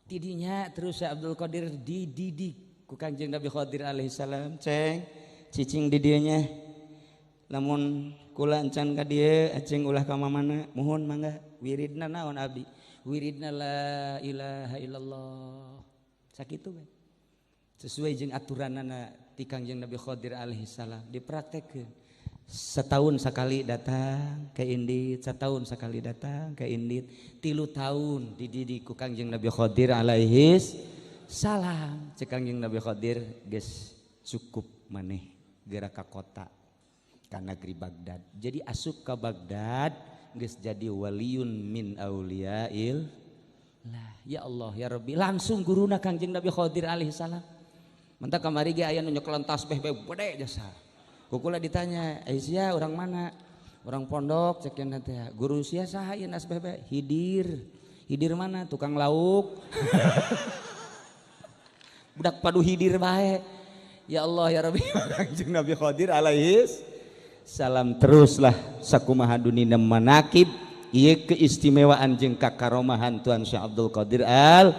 Tidinya terus Syekh Abdul Qadir dididik ku Kanjeng Nabi Khadir alaihi salam, ceng cicing di dieu nya. Lamun kula encan ka dieu aceng ulah ka mamana, muhun mangga wiridna naon abdi? Wiridna la ilaha illallah. Sakitu we. Sesuai jeung aturanana ti Kangjeng Nabi Khadir alaihi salam dipraktekkeun. Setahun sekali datang ke Indit, setahun sekali datang ke Indit, 3 tahun dididik ku Kangjeng Nabi Khadir alaihi salam. Cek Kangjeng Nabi Khadir geus cukup maneh geura ka kota ka negeri Baghdad. Jadi asup ka Baghdad geus jadi waliyun min auliyail lah. Ya Allah ya Rabbi, langsung guruna Kangjeng Nabi Khadir alaihi salam. Mentak kamari ge aya nu nyekelan tasbih bae gede jasa. Kukula ditanya, "Aisyah orang mana?" "Orang pondok," cek cenah teh. "Guru sia saha ieu tasbih bae?" "Hidir." "Hidir mana?" "Tukang lauk." Budak padu hidir bae. Ya Allah ya Rabbi, Kangjeng Nabi Khadir alaihi salam teruslah sakumaha dunina manakib ieu keistimewaan jeung kakaromahan Tuan Syekh Abdul Qadir Al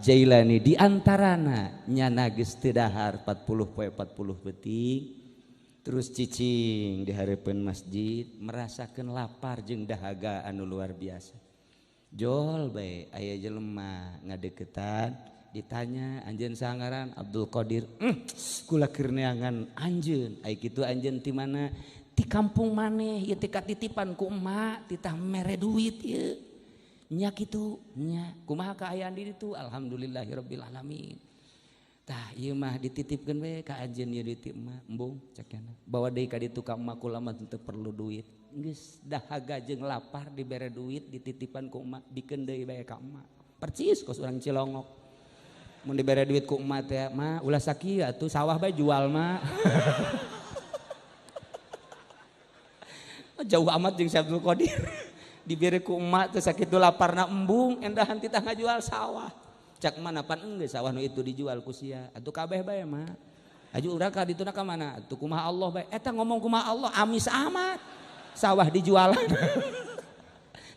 Jailani. Di antarana nyana geus teu dahar 40 poe 40 peuting terus cicing di hareupeun masjid merasakeun lapar jeung dahaga anu luar biasa. Jol bae aya jelema ngadeukeutan ditanya anjeun saha ngaran? Abdul Qadir. Kula keur neangan anjeun. Ai kitu anjeun ti mana? Ti kampung maneh ieu teh katitipan ku emak titah mere duit ieu. Nya kitu nya kumaha kaayaan di ditu? Alhamdulillahirabbil alamin. Tah ieu mah dititipkeun we ka anjeun ieu duit ti emak. Embung cek cenah. Bawa deui ka ditu ka emak kula mah teu perlu duit. Geus dahaga jeung lapar dibere duit dititipan ku emak bikeun deui bae ka emak. Percis kos urang Cilongok. Mun dibere duit ku emak teh, "Ma, ulah sakieu atuh sawah bae jual mah." Jauh amat jeung Syekh Abdul Qadir. Dibere ku emak teh sakitu laparna embung endahan titah ngajual sawah. Cak mana pan enggeus sawah nu itu dijual ku sia. Atuh kabeh bae mah. Aju urang ka dituna ka mana? Atuh kumaha Allah bae. Eta ngomong kumaha Allah amis amat. Sawah dijualan.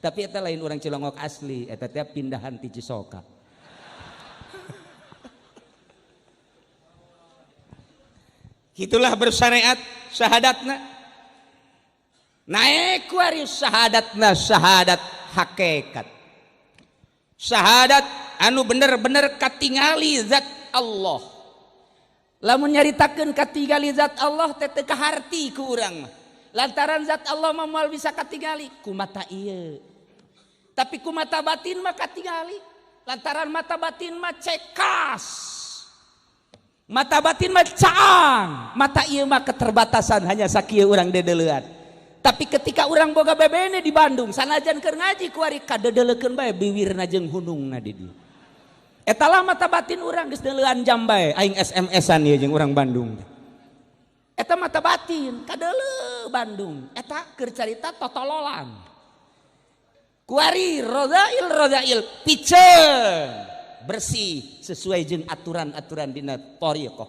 Tapi eta lain urang Cilongok asli, eta teh pindahan ti Cisoka. Itulah bersyariat syahadatna. Naik kuari syahadatna syahadat hakikat. Syahadat anu bener-bener katingali zat Allah. Lamun nyaritakeun katingali zat Allah teh teu kaharti ku urang mah. Lantaran zat Allah mah moal bisa katingali ku mata ieu. Tapi ku mata batin mah katingali. Lantaran mata batin mah cekas. Mata batin mah caang, mata ieu mah keterbatasan hanya sakieu urang dedeleuan. Tapi ketika urang boga bebene di Bandung, sanajan keur ngaji kuari kadedeleukeun bae biwirna jeung hunungna di dieu. Eta lah mata batin urang geus deuleuan jam bae aing SMS-an ieu jeung urang Bandung. Eta mata batin kadeuleu Bandung, eta keur carita totololan. Kuari rodail rodail piceun bersih sesuai jeung aturan-aturan dina thariqah.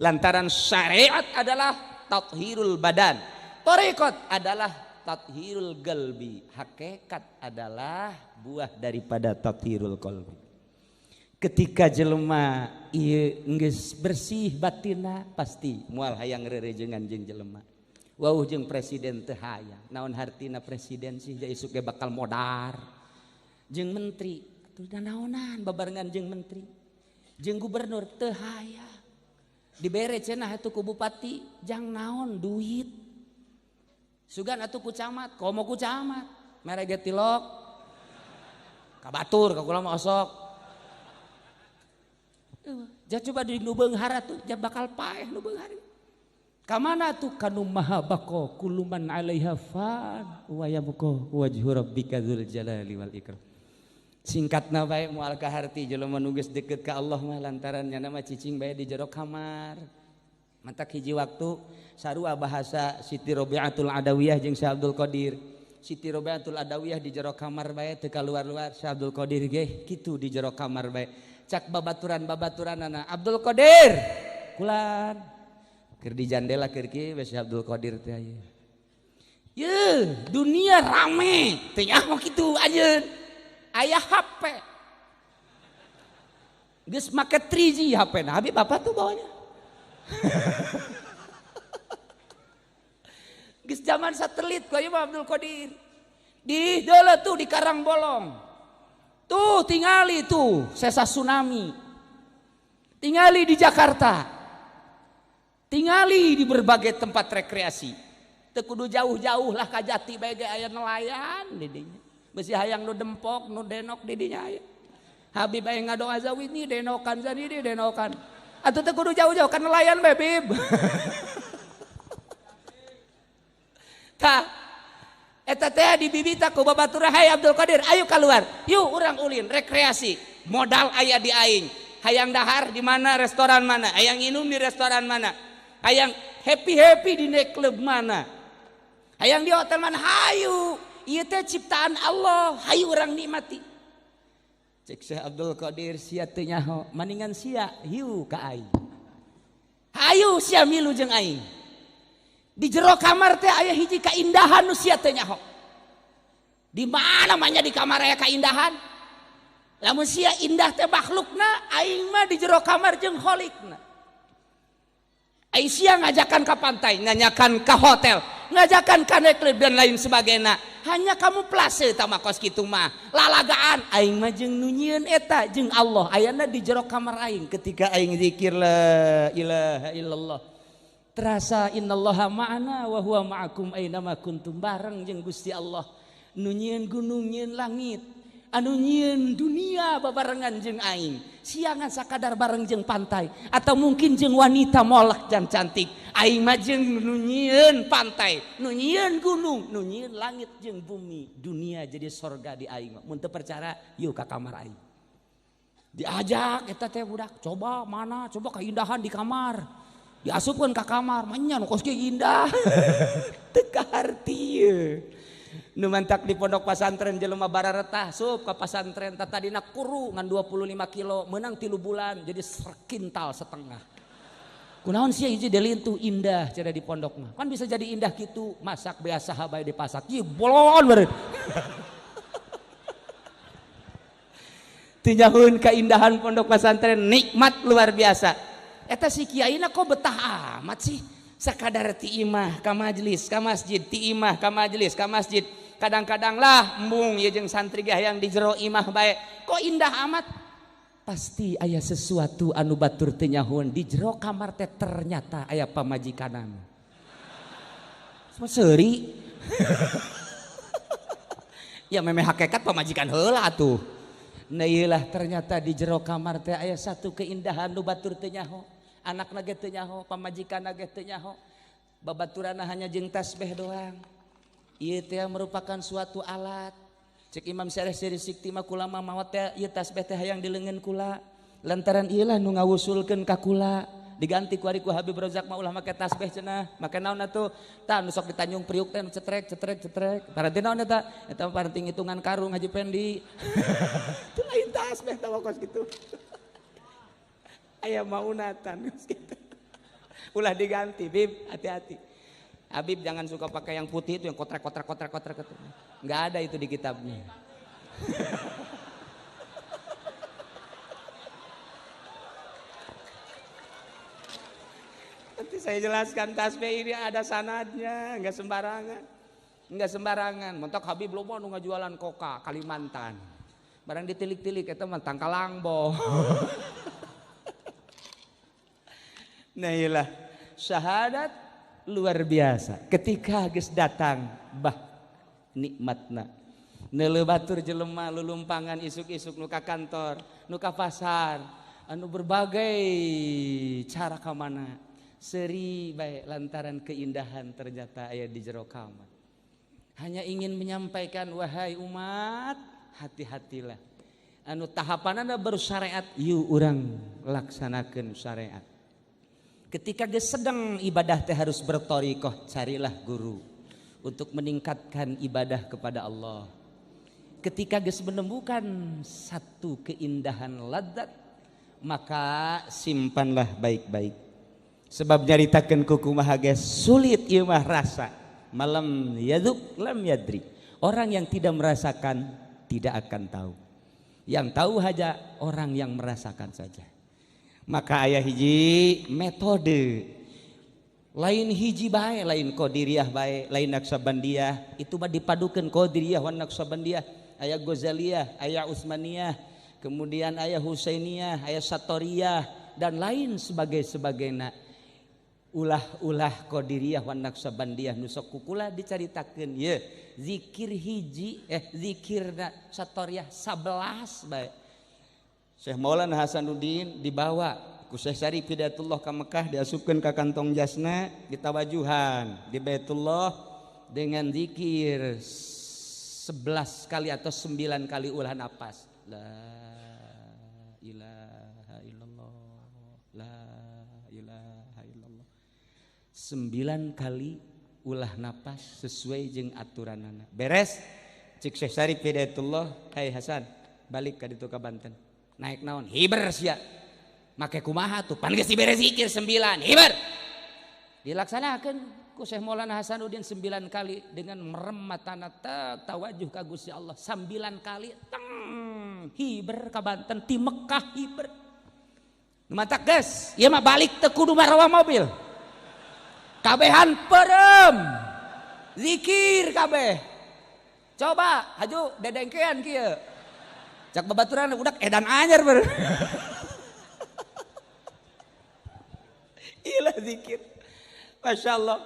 Lantaran syariat adalah tathirul badan, thariqat adalah tathirul qalbi, hakikat adalah buah daripada tathirul qalbi. Ketika jelema ieu geus bersih batinna pasti moal hayang rerejengan jeung jelema. Wauh jeung presiden teu hayang. Naon hartina presiden sih ja isuk ge bakal modar. Jeung menteri atuh naonan babarengan jeung menteri. Jeung gubernur teu hayang. Dibere cenah atuh ku bupati jang naon duit. Sugan atuh ku camat, komo ku camat. Mere ge tilok. Ka batur ka kula mah osok. Ja coba di nu beunghar atuh ja bakal paeh nu beunghar. Ka mana tuh kanu maha baqo kullu man 'alaiha fan wa yabqa wajhu rabbika dzul jalali wal ikram. Singkatna bae moal kaharti jelema nu geus deket ka Allah mah lantaran nya mah cicing bae di jero kamar. Mantak hiji waktu sarua bahasa Siti Robiatul Adawiyah jeung Syekh Abdul Qadir. Siti Robiatul Adawiyah di jero kamar bae teu kaluar-luar, Syekh Abdul Qadir ge kitu di jero kamar bae. Cak babaturan-babaturanana Abdul Qadir kulan keur di jandela keur kieu we Syekh Abdul Qadir teh aya. Yeuh, dunia rame teh nyaho kitu anjeun. Aya HP. Geus make 3G HP na Habib apa tuh bawanya? Geus zaman satelit ku ieu mah Abdul Qadir. Di deuleu tuh di Karangbolong. Tuh tingali tuh sesa tsunami. Tingali di Jakarta. Tingali di berbagai tempat rekreasi. Teu kudu jauh-jauh lah ka Jati bae ge aya nelayan di dinya. Besi hayang nu dempok, nu denok di dinya aya. Habib aya ngadoa zawini denokan zani denokan. Atuh teu kudu jauh-jauh ka nelayan bae Bib. Tah eta teh dibibita ku babatur hai Abdul Qadir, ayo keluar. Yuk urang ulin rekreasi. Modal aya di aing. Hayang dahar di mana, restoran mana, hayang minum di restoran mana, hayang happy-happy di nightclub mana, hayang di hotel mana, hayu. Ieu teh ciptaan Allah, hayu urang nikmati. Cek Syekh Abdul Qadir sia teu nyaho, maningan sia hiu ka aing. Hayu sia milu jeung aing. Di jero kamar teh aya hiji kaindahan nu sia teu nyaho. Di mana mah nya di kamar aya kaindahan? Lamun sia indah teh makhlukna, aing mah di jero kamar jeung kholikna. Aing sia ngajakan ka pantai, ngajakan ka hotel, ngajakan ka nightclub dan lain sebagainya. Hanya kamu plase tah mah kos kitu mah. Lalagaan aing mah jeung nu nyieun eta jeung Allah ayana di jero kamar aing ketika aing zikir la ilaha illallah. Terasa innallaha ma'ana wa huwa ma'akum aina ma kuntum, bareng jeung Gusti Allah. Nu nyieun gunung, nyieun langit, anu nyieun dunia babarengan jeung aing. Siangan sakadar bareng jeung pantai atau mungkin jeung wanita molek dan cantik. Aing mah jeung nu nyieun pantai, nu nyieun gunung, nu nyieun langit jeung bumi. Dunia jadi sorga di aing. Mun teu percaya yuk ka kamar aing. Diajak eta teh budak, coba mana, coba keindahan di kamar. Diasupkeun ka kamar, manya nu kos kieu indah. Teu kaharti ye. Nu mantak di pondok pasantren jelema bararetah sup ka pasantren tadina kuru ngan 25 kilo menang 3 bulan jadi sekintal setengah. Kunaon sia hiji delintuh indah cenah di pondok mah. Kan bisa jadi indah kitu, masak biasa bae dipasak. Ieu bolon beureun. Tinjauheun keindahan pondok pasantren nikmat luar biasa. Eta si kiaina kok betah amat sih. Sakadar ti imah ka majelis ka masjid, ti imah ka majelis ka masjid. Kadang-kadang lah embung ieu jeung santri ge hayang di jero imah bae. Kok indah amat? Pasti aya sesuatu anu batur teu nyahoeun di jero kamar teh ternyata aya pamajikanan. Seuri. Ya memeh hakikat pamajikan heula atuh. Nah ieulah ternyata di jero kamar teh aya satu keindahan nu batur teu nyaho. Anakna ge teu nyaho, pamajikanna ge teu nyaho. Babaturanna hanya jeung tasbih doang. Ieu teh merupakan suatu alat. Cek Imam Syarih Siri Sikti mah kula mah maot teh ieu tasbih teh hayang di leungeun kula. Lantaran ieu lah nu ngawusulkeun ka kula. Diganti ku ari ku Habib Rozak mah ulah make tasbih cenah. Make naon atuh? Tah nu sok di Tanjung Priuk teh nu cetrek cetrek cetrek. Paranti naon eta? Eta paranti ngitungan karung Haji Pendi. Itu lain tasbih tah kos kitu. Aya maunatan kos kitu. Ulah diganti, Bib, hati-hati. Habib jangan suka pakai yang putih itu yang kotrek kotrek kotrek kotrek. Enggak ada itu di kitabnya. Nanti saya jelaskan tasbih ini ada sanadnya, enggak sembarangan. Enggak sembarangan. Mentok Habib loba nu ngajualan koka Kalimantan. Barang ditilik-tilik eta mah tangkalangbo. Nah iyalah, syahadat luar biasa. Ketika geus datang bah nikmatna. Neuleuh batur jelema lulumpangan isuk-isuk nu ka kantor, nu ka pasar, anu berbagai cara ka mana. Seri baik lantaran keindahan ternyata aya di jero kamar. Hanya ingin menyampaikan wahai umat, hati-hatilah. Anu tahapanana baru syariat, yuk urang laksanakeun syariat. Ketika geus sedang ibadah teh harus berthariqah, carilah guru untuk meningkatkan ibadah kepada Allah. Ketika geus menemukan satu keindahan ladzat, maka simpanlah baik-baik. Sebab nyaritakeun ku kumaha ge sulit ieu mah rasa. Malam yadzuk lam yadri. Orang yang tidak merasakan tidak akan tahu. Yang tahu hanya orang yang merasakan saja. Maka aya hiji metode. Lain hiji bae, lain Qadiriyah bae, lain Naqsyabandiyah, itu mah dipadukeun Qadiriyah wan Naqsyabandiyah, aya Ghazaliyah, aya Utsmaniyah, kemudian aya Husainiyah, aya Satoriyah dan lain sebagainya. Ulah-ulah Qadiriyah wan Naqsyabandiyah nu sok kukula dicaritakeun ye zikir hiji zikirna Satoriyah 11 bae. Syekh Maulana Hasanuddin dibawa ku Syekh Syarif Hidayatullah ka Mekah, diasupkeun ka kantong jasna, ditawajuhan di Baitullah dengan zikir 11 kali atau 9 kali ulah napas. La ilaha illallah, la ilaha illallah. 9 kali ulah napas sesuai jeung aturanana. Beres cik Syekh Syarif Hidayatullah, "Hai Hasan, balik ka ditu ka Banten." Naik naon? Hiber sia. Make kumaha tuh? Pan geus dibere zikir 9, hiber. Dilaksanakeun ku Syekh Maulana Hasanuddin 9 kali dengan merem matana tawajuh ka Gusti Allah 9 kali teng hiber ka Banten ti Mekah hiber. Nu matak geus, ieu mah balik teu kudu marawa mobil. Kabehan perem. Zikir kabeh. Coba haju dedengkean kieu. Cak babaturan udak edan anyar ber. Ilah zikir. Masya Allah.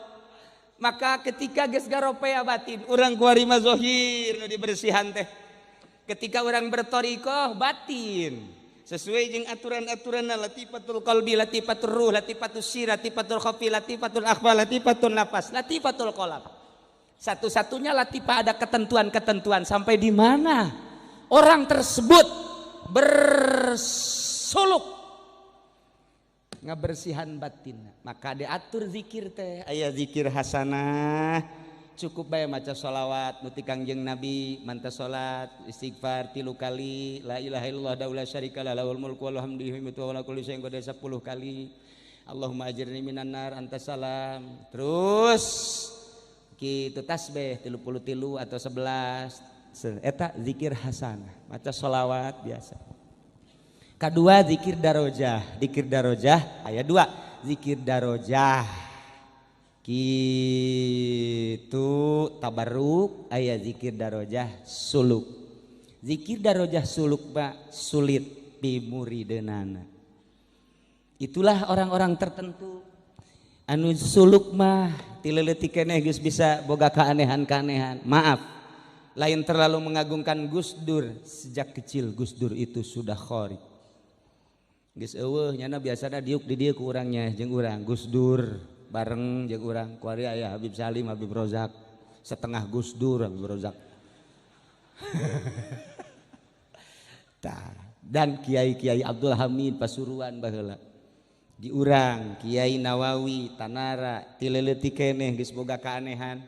Maka ketika geus garopea batin, urang kuari mah zohir nu dibersihan teh. Ketika urang berthariqah batin sesuai jeung aturan-aturanna latifatul qalbi, latifatul ruh, latifatul sir, latifatul khafi, latifatul akhfa, latifatul nafas, latifatul qalb. Satu-satunya latifah ada ketentuan-ketentuan sampai di mana orang tersebut bersuluk ngabersihan batin. Maka diatur zikir teh, aya zikir hasanah, cukup bae maca sholawat nu ti Kangjeng Nabi, manta salat, istighfar 3 kali, la ilaha illallah la syarika lah lahul mulku wa lahul hamdu wa ala kulli syai'in qadir 10 kali. Allahumma ajirni minan nar anta salam. Terus kitu tasbih 33 atau 11. Eta zikir hasanah, maca sholawat biasa. Kedua zikir darojah, zikir darojah aya 2, zikir darojah kitu tabarruk, aya zikir darojah suluk. Zikir darojah suluk pak sulit pimurideunana. Itulah orang-orang tertentu anu suluk mah ti leutik keneh geus bisa boga keanehan-keanehan. Maaf, lain terlalu mengagungkan Gus Dur, sejak kecil Gus Dur itu sudah khorik. Geus eueuh nyana biasana diuk di dieu ku urangnya jeung urang Gus Dur bareng jeung urang kuari aya Habib Salim, Habib Rozak, setengah Gus Dur Habib Rozak. Tah, dan kiai-kiai Abdul Hamid Pasuruan baheula. Diurang Kiai Nawawi Tanara ti leutik keneh geus boga keanehan.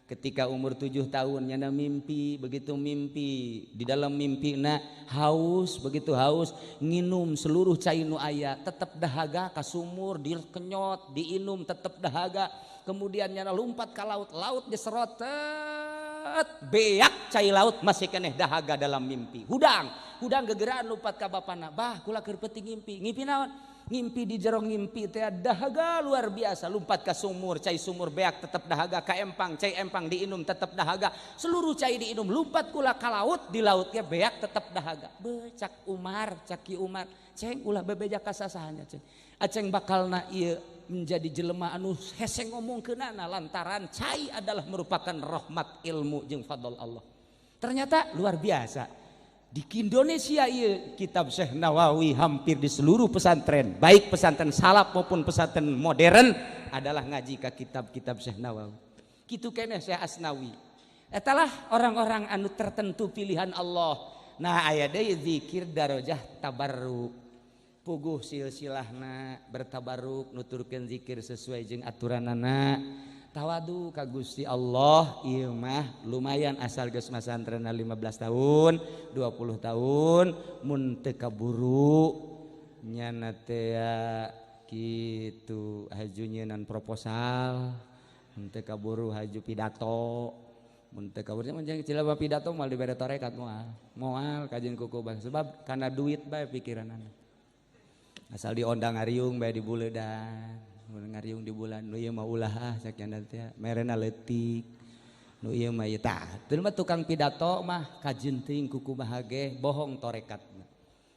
Ketika umur 7 tahun nyana mimpi, begitu mimpi, di dalam mimpi na haus, begitu haus nginum seluruh cai nu aya tetap dahaga, ka sumur dikenyot diinum tetap dahaga. Kemudian nyana lompat ke laut, laut diserot, beak cai laut, masih keneh dahaga dalam mimpi. Hudang hudang gegeraan lompat ka bapana, "Bah, kula keur peuting ngimpi." "Ngimpi naon?" "Ngimpi di jero ngimpi teh dahaga luar biasa, lompat ke sumur, cai sumur beak tetap dahaga, ka empang, cai empang diinum tetap dahaga, seluruh cai diinum, lompat kula ka laut, di lautnya beak tetap dahaga." Be, cak Umar, cak Ki Umar, "Ceng, ulah bebeja ka sasahanya, Ceng. Aceng bakalna ieu menjadi jelema anu hese ngomongkeunana lantaran cai adalah merupakan rahmat, ilmu jeung fadl Allah." Ternyata luar biasa di Indonesia iya kitab Syekh Nawawi hampir di seluruh pesantren, baik pesantren salaf maupun pesantren modern, adalah ngaji ke kitab-kitab Syekh Nawawi. Gitu keneh Syekh Asnawi. Etalah orang-orang anu tertentu pilihan Allah. Nah, aya deui zikir darajah tabarruk. Puguh silsilahna bertabarruk, nuturkeun zikir sesuai jeung aturanana, tawadu ka Gusti Allah. Ieu mah lumayan asal geus masantrenna 15 tahun, 20 tahun, mun teu kaburu nyana teh kitu haju nyeunan proposal, mun teu kaburu haju pidato, mun teu kaburu mah cilaba pidato moal dibere tarekat, moal moal kajeun kuku bang, sebab karena duit bae pikiranana. Asal diondang ngariung bae di buledan, ngariung di bulan. Nu ieu mah ulah ah, cak teh merena leutik, nu ieu mah ieu. Tah, teu mah tukang pidato mah kajeun teuing kuku bahage bohong torekatna,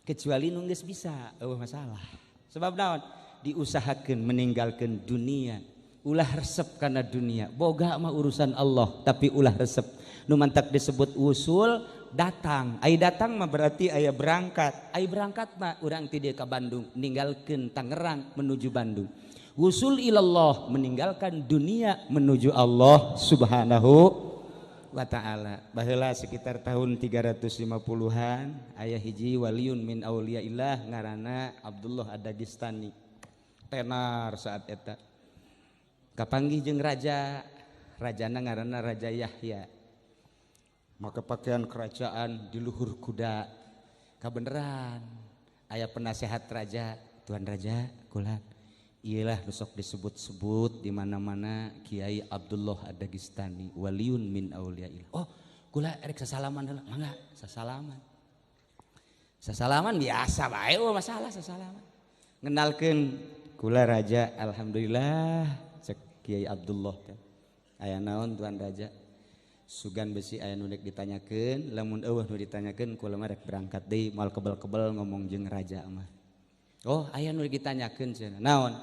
kecuali nu geus bisa, eueuh masalah. Sebab naon? Diusahakeun meninggalkan dunia, ulah resep karena dunia. Boga mah urusan Allah, tapi ulah resep. Nu mantak disebut usul datang. Ai datang mah berarti aya berangkat. Ai berangkat mah urang ti dieu ka Bandung, ninggalkeun Tangerang menuju Bandung. Wusul ilallah, meninggalkan dunia menuju Allah Subhanahu wa Ta'ala. Baheula sekitar tahun 350-an aya hiji waliun min auliyaillah ngaranna Abdullah Ad-Dagestani. Tenar saat eta. Kapanggih jeung raja, rajana ngaranna Raja Yahya. Maka pakaian kerajaan di luhur kuda. Kabeneran aya penasehat raja, "Tuan Raja, kula iyalah sok disebut-sebut di mana-mana Kiai Abdullah Ad-Dagestani, waliun min auliyaillah. Oh, kula erek sasalaman heula." "Mangga." Sasalaman. Sasalaman biasa bae, oh masalah sasalaman. "Ngenalkeun kula raja, alhamdulillah," cek Kiai Abdullah teh. "Aya naon, Tuan Raja?" "Sugan besi aya nu rek ditanyakeun, lamun eueuh nu ditanyakeun kula mah rek berangkat deui, moal kebel-kebel ngomong jeung raja mah." "Oh, aya nu ditanyakeun," cenah. "Naon?"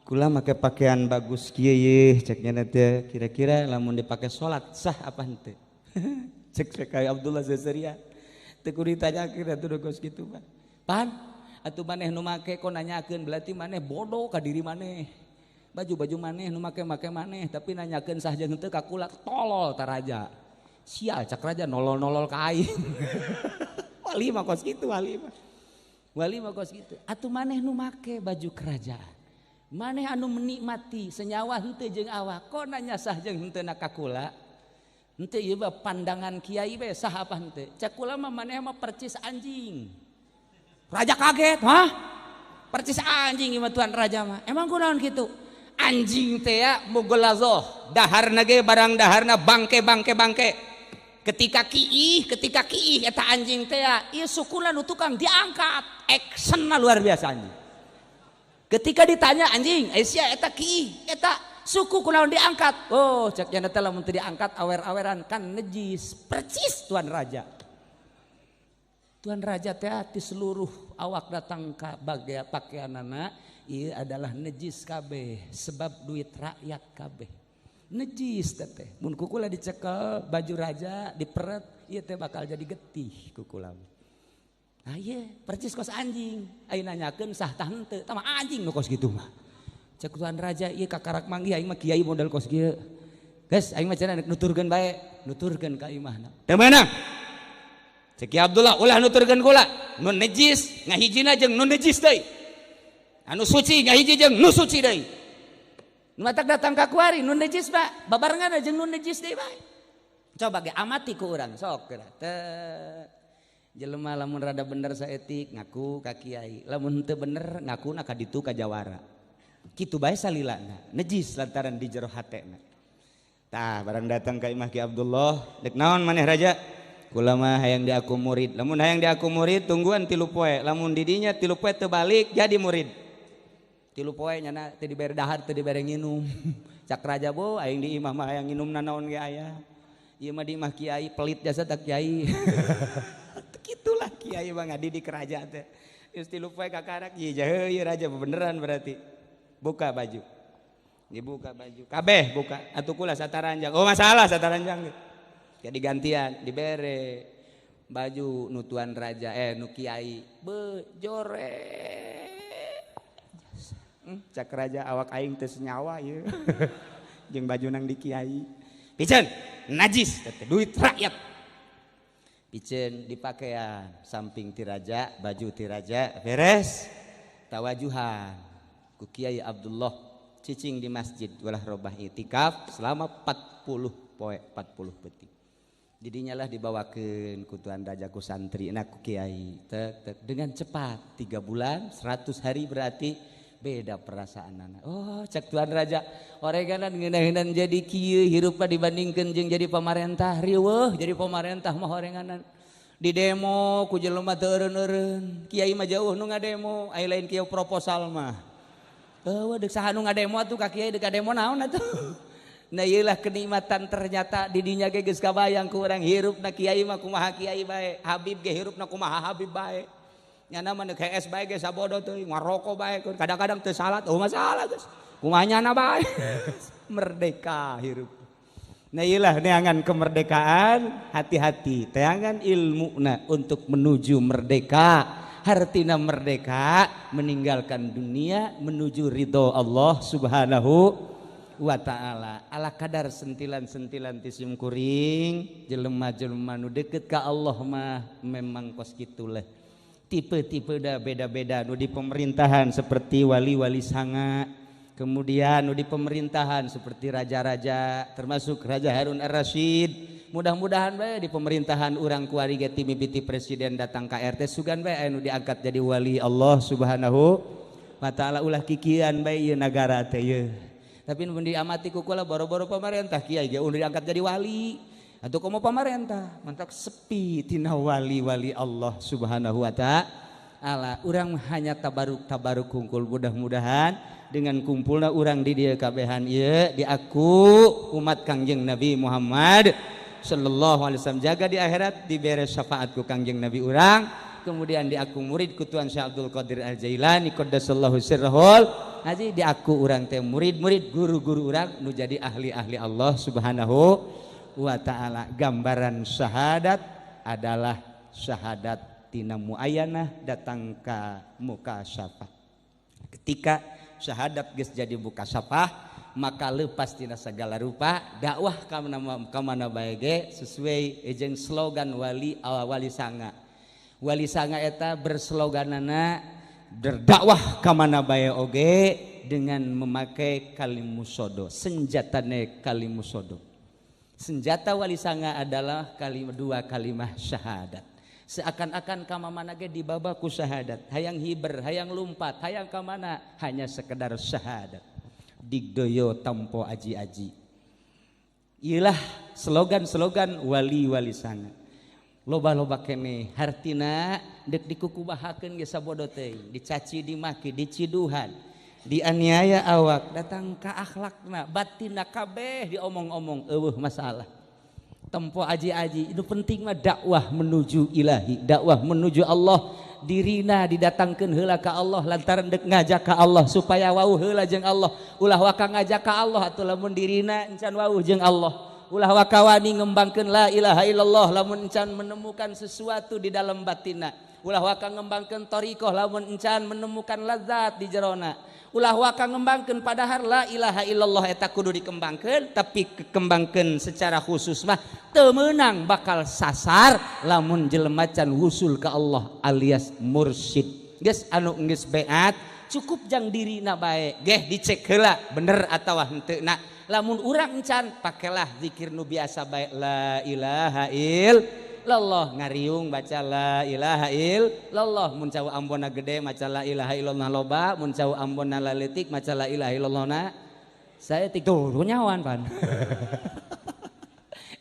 "Kula make pakaian bagus kieu yeuh," cek nya teh, "kira-kira lamun dipake salat sah apa henteu?" Cek Kiai Abdullah Zezeria, "Teu kudu ditanyakeun atuh kos kitu mah. Pan atuh maneh nu make kok nanyakeun, berarti maneh bodoh ka diri maneh. Baju-baju maneh nu make-make maneh, tapi nanyakeun sah jeung henteu ka kula, tolol ta raja." "Sial," cak raja, "nolol-nolol ka aing." Wali mah kos kitu, wali mah. Wali mah kos kitu. Atuh maneh nu make baju kerajaan, maneh anu menikmati senyawa henteu jeung awak, kok nanya sah jeung henteu na ka kula? Henteu, ieu mah pandangan kiai we, sah apa henteu. Cek kula mah maneh mah percis anjing." Raja kaget, "Hah? Percis anjing ieu mah, Tuan Raja mah? Emang kunaon kitu?" "Anjing teh ya mugolazoh, daharna ge barang daharna bangke bangke bangke. Ketika kiih, ketika kiih eta anjing teh ya, ieu sukuna nu tukang diangkat, actionna luar biasa anjing. Ketika ditanya, 'Anjing, Aisyah eta kiih, eta suku kunaon diangkat?' Oh, cek nya teh, lamun teu diangkat awer-aweran kan nejis." Percis Tuan Raja. Tuan Raja teh di seluruh awak datang ke bagai pakaianana ieu adalah nejis kabeh, sebab duit rakyat kabeh nejis teh. Mun kukula dicekel baju raja diperet, ieu teh bakal jadi getih kukula. Nah, iya, percis kos anjing. Ayo nanyakeun sah tah henteu, tah mah anjing nu kos kitu mah. Cek Tuan Raja, ieu kakarak manggih aing mah kiai model kos kieu. Geus, aing mah cenah nuturkeun bae, nuturkeun ka imahna. Teu meunang. Cek Ki Abdullah, ulah nuturkeun kula. Nu nejis ngahijina jeung nu nejis deui. Anu suci ngahiji jeung nu suci deui. Nu matak datang ka kuari nu najis pak, babarengan jeung nu najis deui bae. Coba ge amati ku urang sok geura. Teu jelema lamun rada bener saetik ngaku ka kiai, lamun teu bener ngakuna ka ditu ka jawara. Kitu bae salilana, najis lantaran di jero hatena. Tah barang datang ka imah Ki Abdullah, dek naon maneh raja? Kula mah hayang diaku murid. Lamun hayang diaku murid tungguan 3 poe. Lamun didinya 3 poe teu balik jadi murid. 3 poe nyana teu dibere dahar teu dibere nginum. Cak raja bo aing di imah mah hayang nginum nanaon ge aya. Ieu mah di imah kiai pelit jasa tak kiai. Kitulah kiai mah ngadidik raja teh. Geus 3 poe kakarak ieu jahe ieu raja beneran berarti. Buka baju. Dibuka baju. Kabeh buka. Atuh kula sataranjang. Oh masalah sataranjang. Jadi gantian dibere baju nu tuan raja nu kiai be jorek. Cak raja awak aing teu senyawa ieu. Jeung baju nang di kiai. Piceun najis teh duit rakyat. Piceun dipakean samping ti raja, baju ti raja beres. Tawajuhan ku Kiai Abdullah cicing di masjid walah robah itikaf selama 40 poe 40 petik. Didinya lah dibawakeun ku tuan raja ku santri na ku kiai tek tek dengan cepat 3 bulan 100 hari berarti beda perasaanana. Oh cak tuan raja oreganan ngeunah-ngeunan jadi kieu hirupna dibandingkeun jeung jadi pamarentah riweuh jadi pamarentah mah orenganan di demo ku jelema teu eureun-eureun kiai mah jauh nu ngademo ai lain kieu proposal mah. Eueuh deuk saha nu ngademo atuh ka kiai deuk ngademo naon atuh. Nah ieulah kenikmatan ternyata didinya ge geus kabayang ku urang hirupna kiai mah kumaha kiai bae, Habib ge hirupna kumaha Habib bae. Nyana mah neuk hees bae ge sabodo teuing, ngaroko bae kadang-kadang teu salat, oh masalah geus. Kumaha nyana bae. Merdeka hirup. Nah ieulah neangan kemerdekaan, hati-hati teangan ilmuna untuk menuju merdeka. Hartina merdeka meninggalkan dunia menuju ridho Allah Subhanahu wa ta'ala. Ala kadar sentilan-sentilan ti sim kuring jelema-jelema nu deket ka Allah mah memang kos kitulah. Tipe-tipe dah beda-beda nu di pemerintahan seperti wali-wali sanga, kemudian nu di pemerintahan seperti raja-raja termasuk Raja Harun Ar-Rasyid. Mudah-mudahan bae di pemerintahan urang kuari ge ti mimiti presiden datang ka RT sugan bae anu diangkat jadi wali Allah Subhanahu wa ta'ala. Ulah kikian bae ieu nagara teh ieu. Tapi mun diamati ku kula boro-boro pamarentah kiai ge ulah diangkat jadi wali. Atuh komo pamarentah mantak sepi tina wali-wali Allah Subhanahu wa ta'ala. Urang hanya tabaruk-tabaruk kungkul mudah-mudahan dengan kumpulna urang di dieu kabehan ieu diaku umat Kangjeng Nabi Muhammad sallallahu alaihi wasallam jaga di akhirat dibere syafaat ku Kangjeng Nabi urang, kemudian diaku murid ku Tuan Syekh Abdul Qadir Al-Jailani qaddasallahu sirrahul haji diaku urang teh murid-murid guru-guru urang nu jadi ahli-ahli Allah Subhanahu wa ta'ala. Gambaran syahadat adalah syahadat tina muayyanah datang ka muka syafah. Ketika syahadat geus jadi muka syafah maka lepas tina segala rupa dakwah ka mana bae ge sesuai jeung slogan wali wali sanga. Wali sanga eta bersloganana berdakwah ka mana bae oge dengan memakai kalimusodo, senjatane kalimusodo. Senjata wali sanga adalah dua kalimah syahadat. Seakan-akan ka mana ge dibawa ku syahadat, hayang hiber, hayang lumpat, hayang ka mana hanya sekedar syahadat. Digdoyo tampo aji-aji. Iyalah slogan-slogan wali-wali sanga. Loba-loba kene hartina dek dikukubahakeun ge sabodo teuing, dicaci, dimaki, diciduhan, dianiaya awak, datang ka akhlakna, batinna kabeh diomong-omong eueuh masalah. Tempo aji-aji, itu penting mah dakwah menuju ilahi, dakwah menuju Allah. Dirina didatangkeun heula ka Allah lantaran dek ngajak ka Allah supaya wauh heula jeung Allah. Ulah waka ngajak ka Allah atuh lamun dirina encan wauh jeung Allah. Ulah waka wani ngembangkeun la ilaha illallah lamun encan menemukan sesuatu di dalam batinna. Ulah waka ngembangkeun thariqah lamun encan menemukan lazat di jerona. Ulah waka ngembangkeun padahal la ilaha illallah eta kudu dikembangkeun, tapi kekembangkeun secara khusus mah teu meunang bakal sasar lamun jelema can wusul ka Allah alias mursyid. Geus anu geus beat Cukup jang dirina bae geh dicek heula bener atawa henteu na. Lamun urang encan pakelah zikir nu biasa bae la ilaha illallah, ngariung baca la ilaha illallah, mun cau ambona gede maca la ilaha illallah loba, mun cau ambona laletik maca la ilaha illallah na saya tik tuh nyawan pan.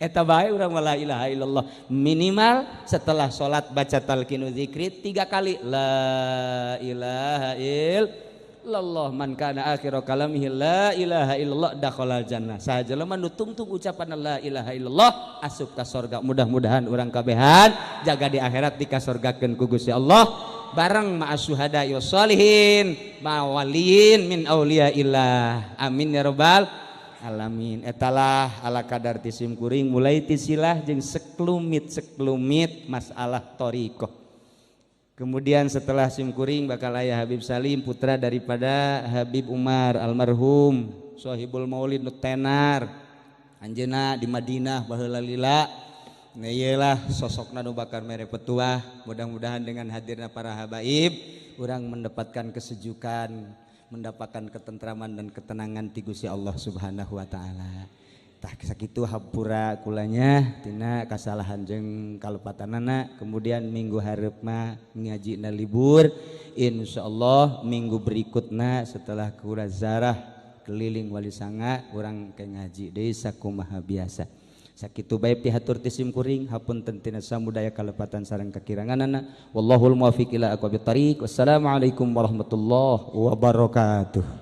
Eta bae urang la ilaha illallah minimal setelah salat baca talqinu zikri 3 kali la ilaha illallah, man kana akhiru kalamihi la ilaha illallah dakhalal jannah. Saha jelema nu tungtung ucapan la ilaha illallah asup ka sorga. Mudah-mudahan urang kabehan jaga di akhirat dikasorgakeun ku Gusti Allah bareng ma'as syuhada wassalihin ma'waliyin min auliyaillah. Amin ya rabbal alamin. Etalah ala kadar tisim kuring mulai tisilah jeung seklumit-seklumit masalah thariqah. Kemudian setelah simkuring bakal ayah Habib Salim putra daripada Habib Umar almarhum Sohibul Maulid nu tenar anjeunna di Madinah baheula lila. Nah iyalah sosokna nu bakal mere petuah. Mudah-mudahan dengan hadirna para habaib urang mendapatkan kesejukan, mendapatkan ketentraman dan ketenangan ti Gusti Allah Subhanahu wa taala. Tah sakitu hampura kulanya tina kasalahan jeung kalepatanana. Kemudian minggu hareup mah ngajina libur, insyaallah minggu berikutna setelah kura zarah keliling wali sanga urang ke ngaji deui sakumaha biasa. Sakitu bae pihatur ti sim kuring, hapunten tina samudaya kalepatan sareng kakiranganana. Wallahul muwaffiq ila aqwamit thariq. Wassalamualaikum warahmatullahi wabarakatuh.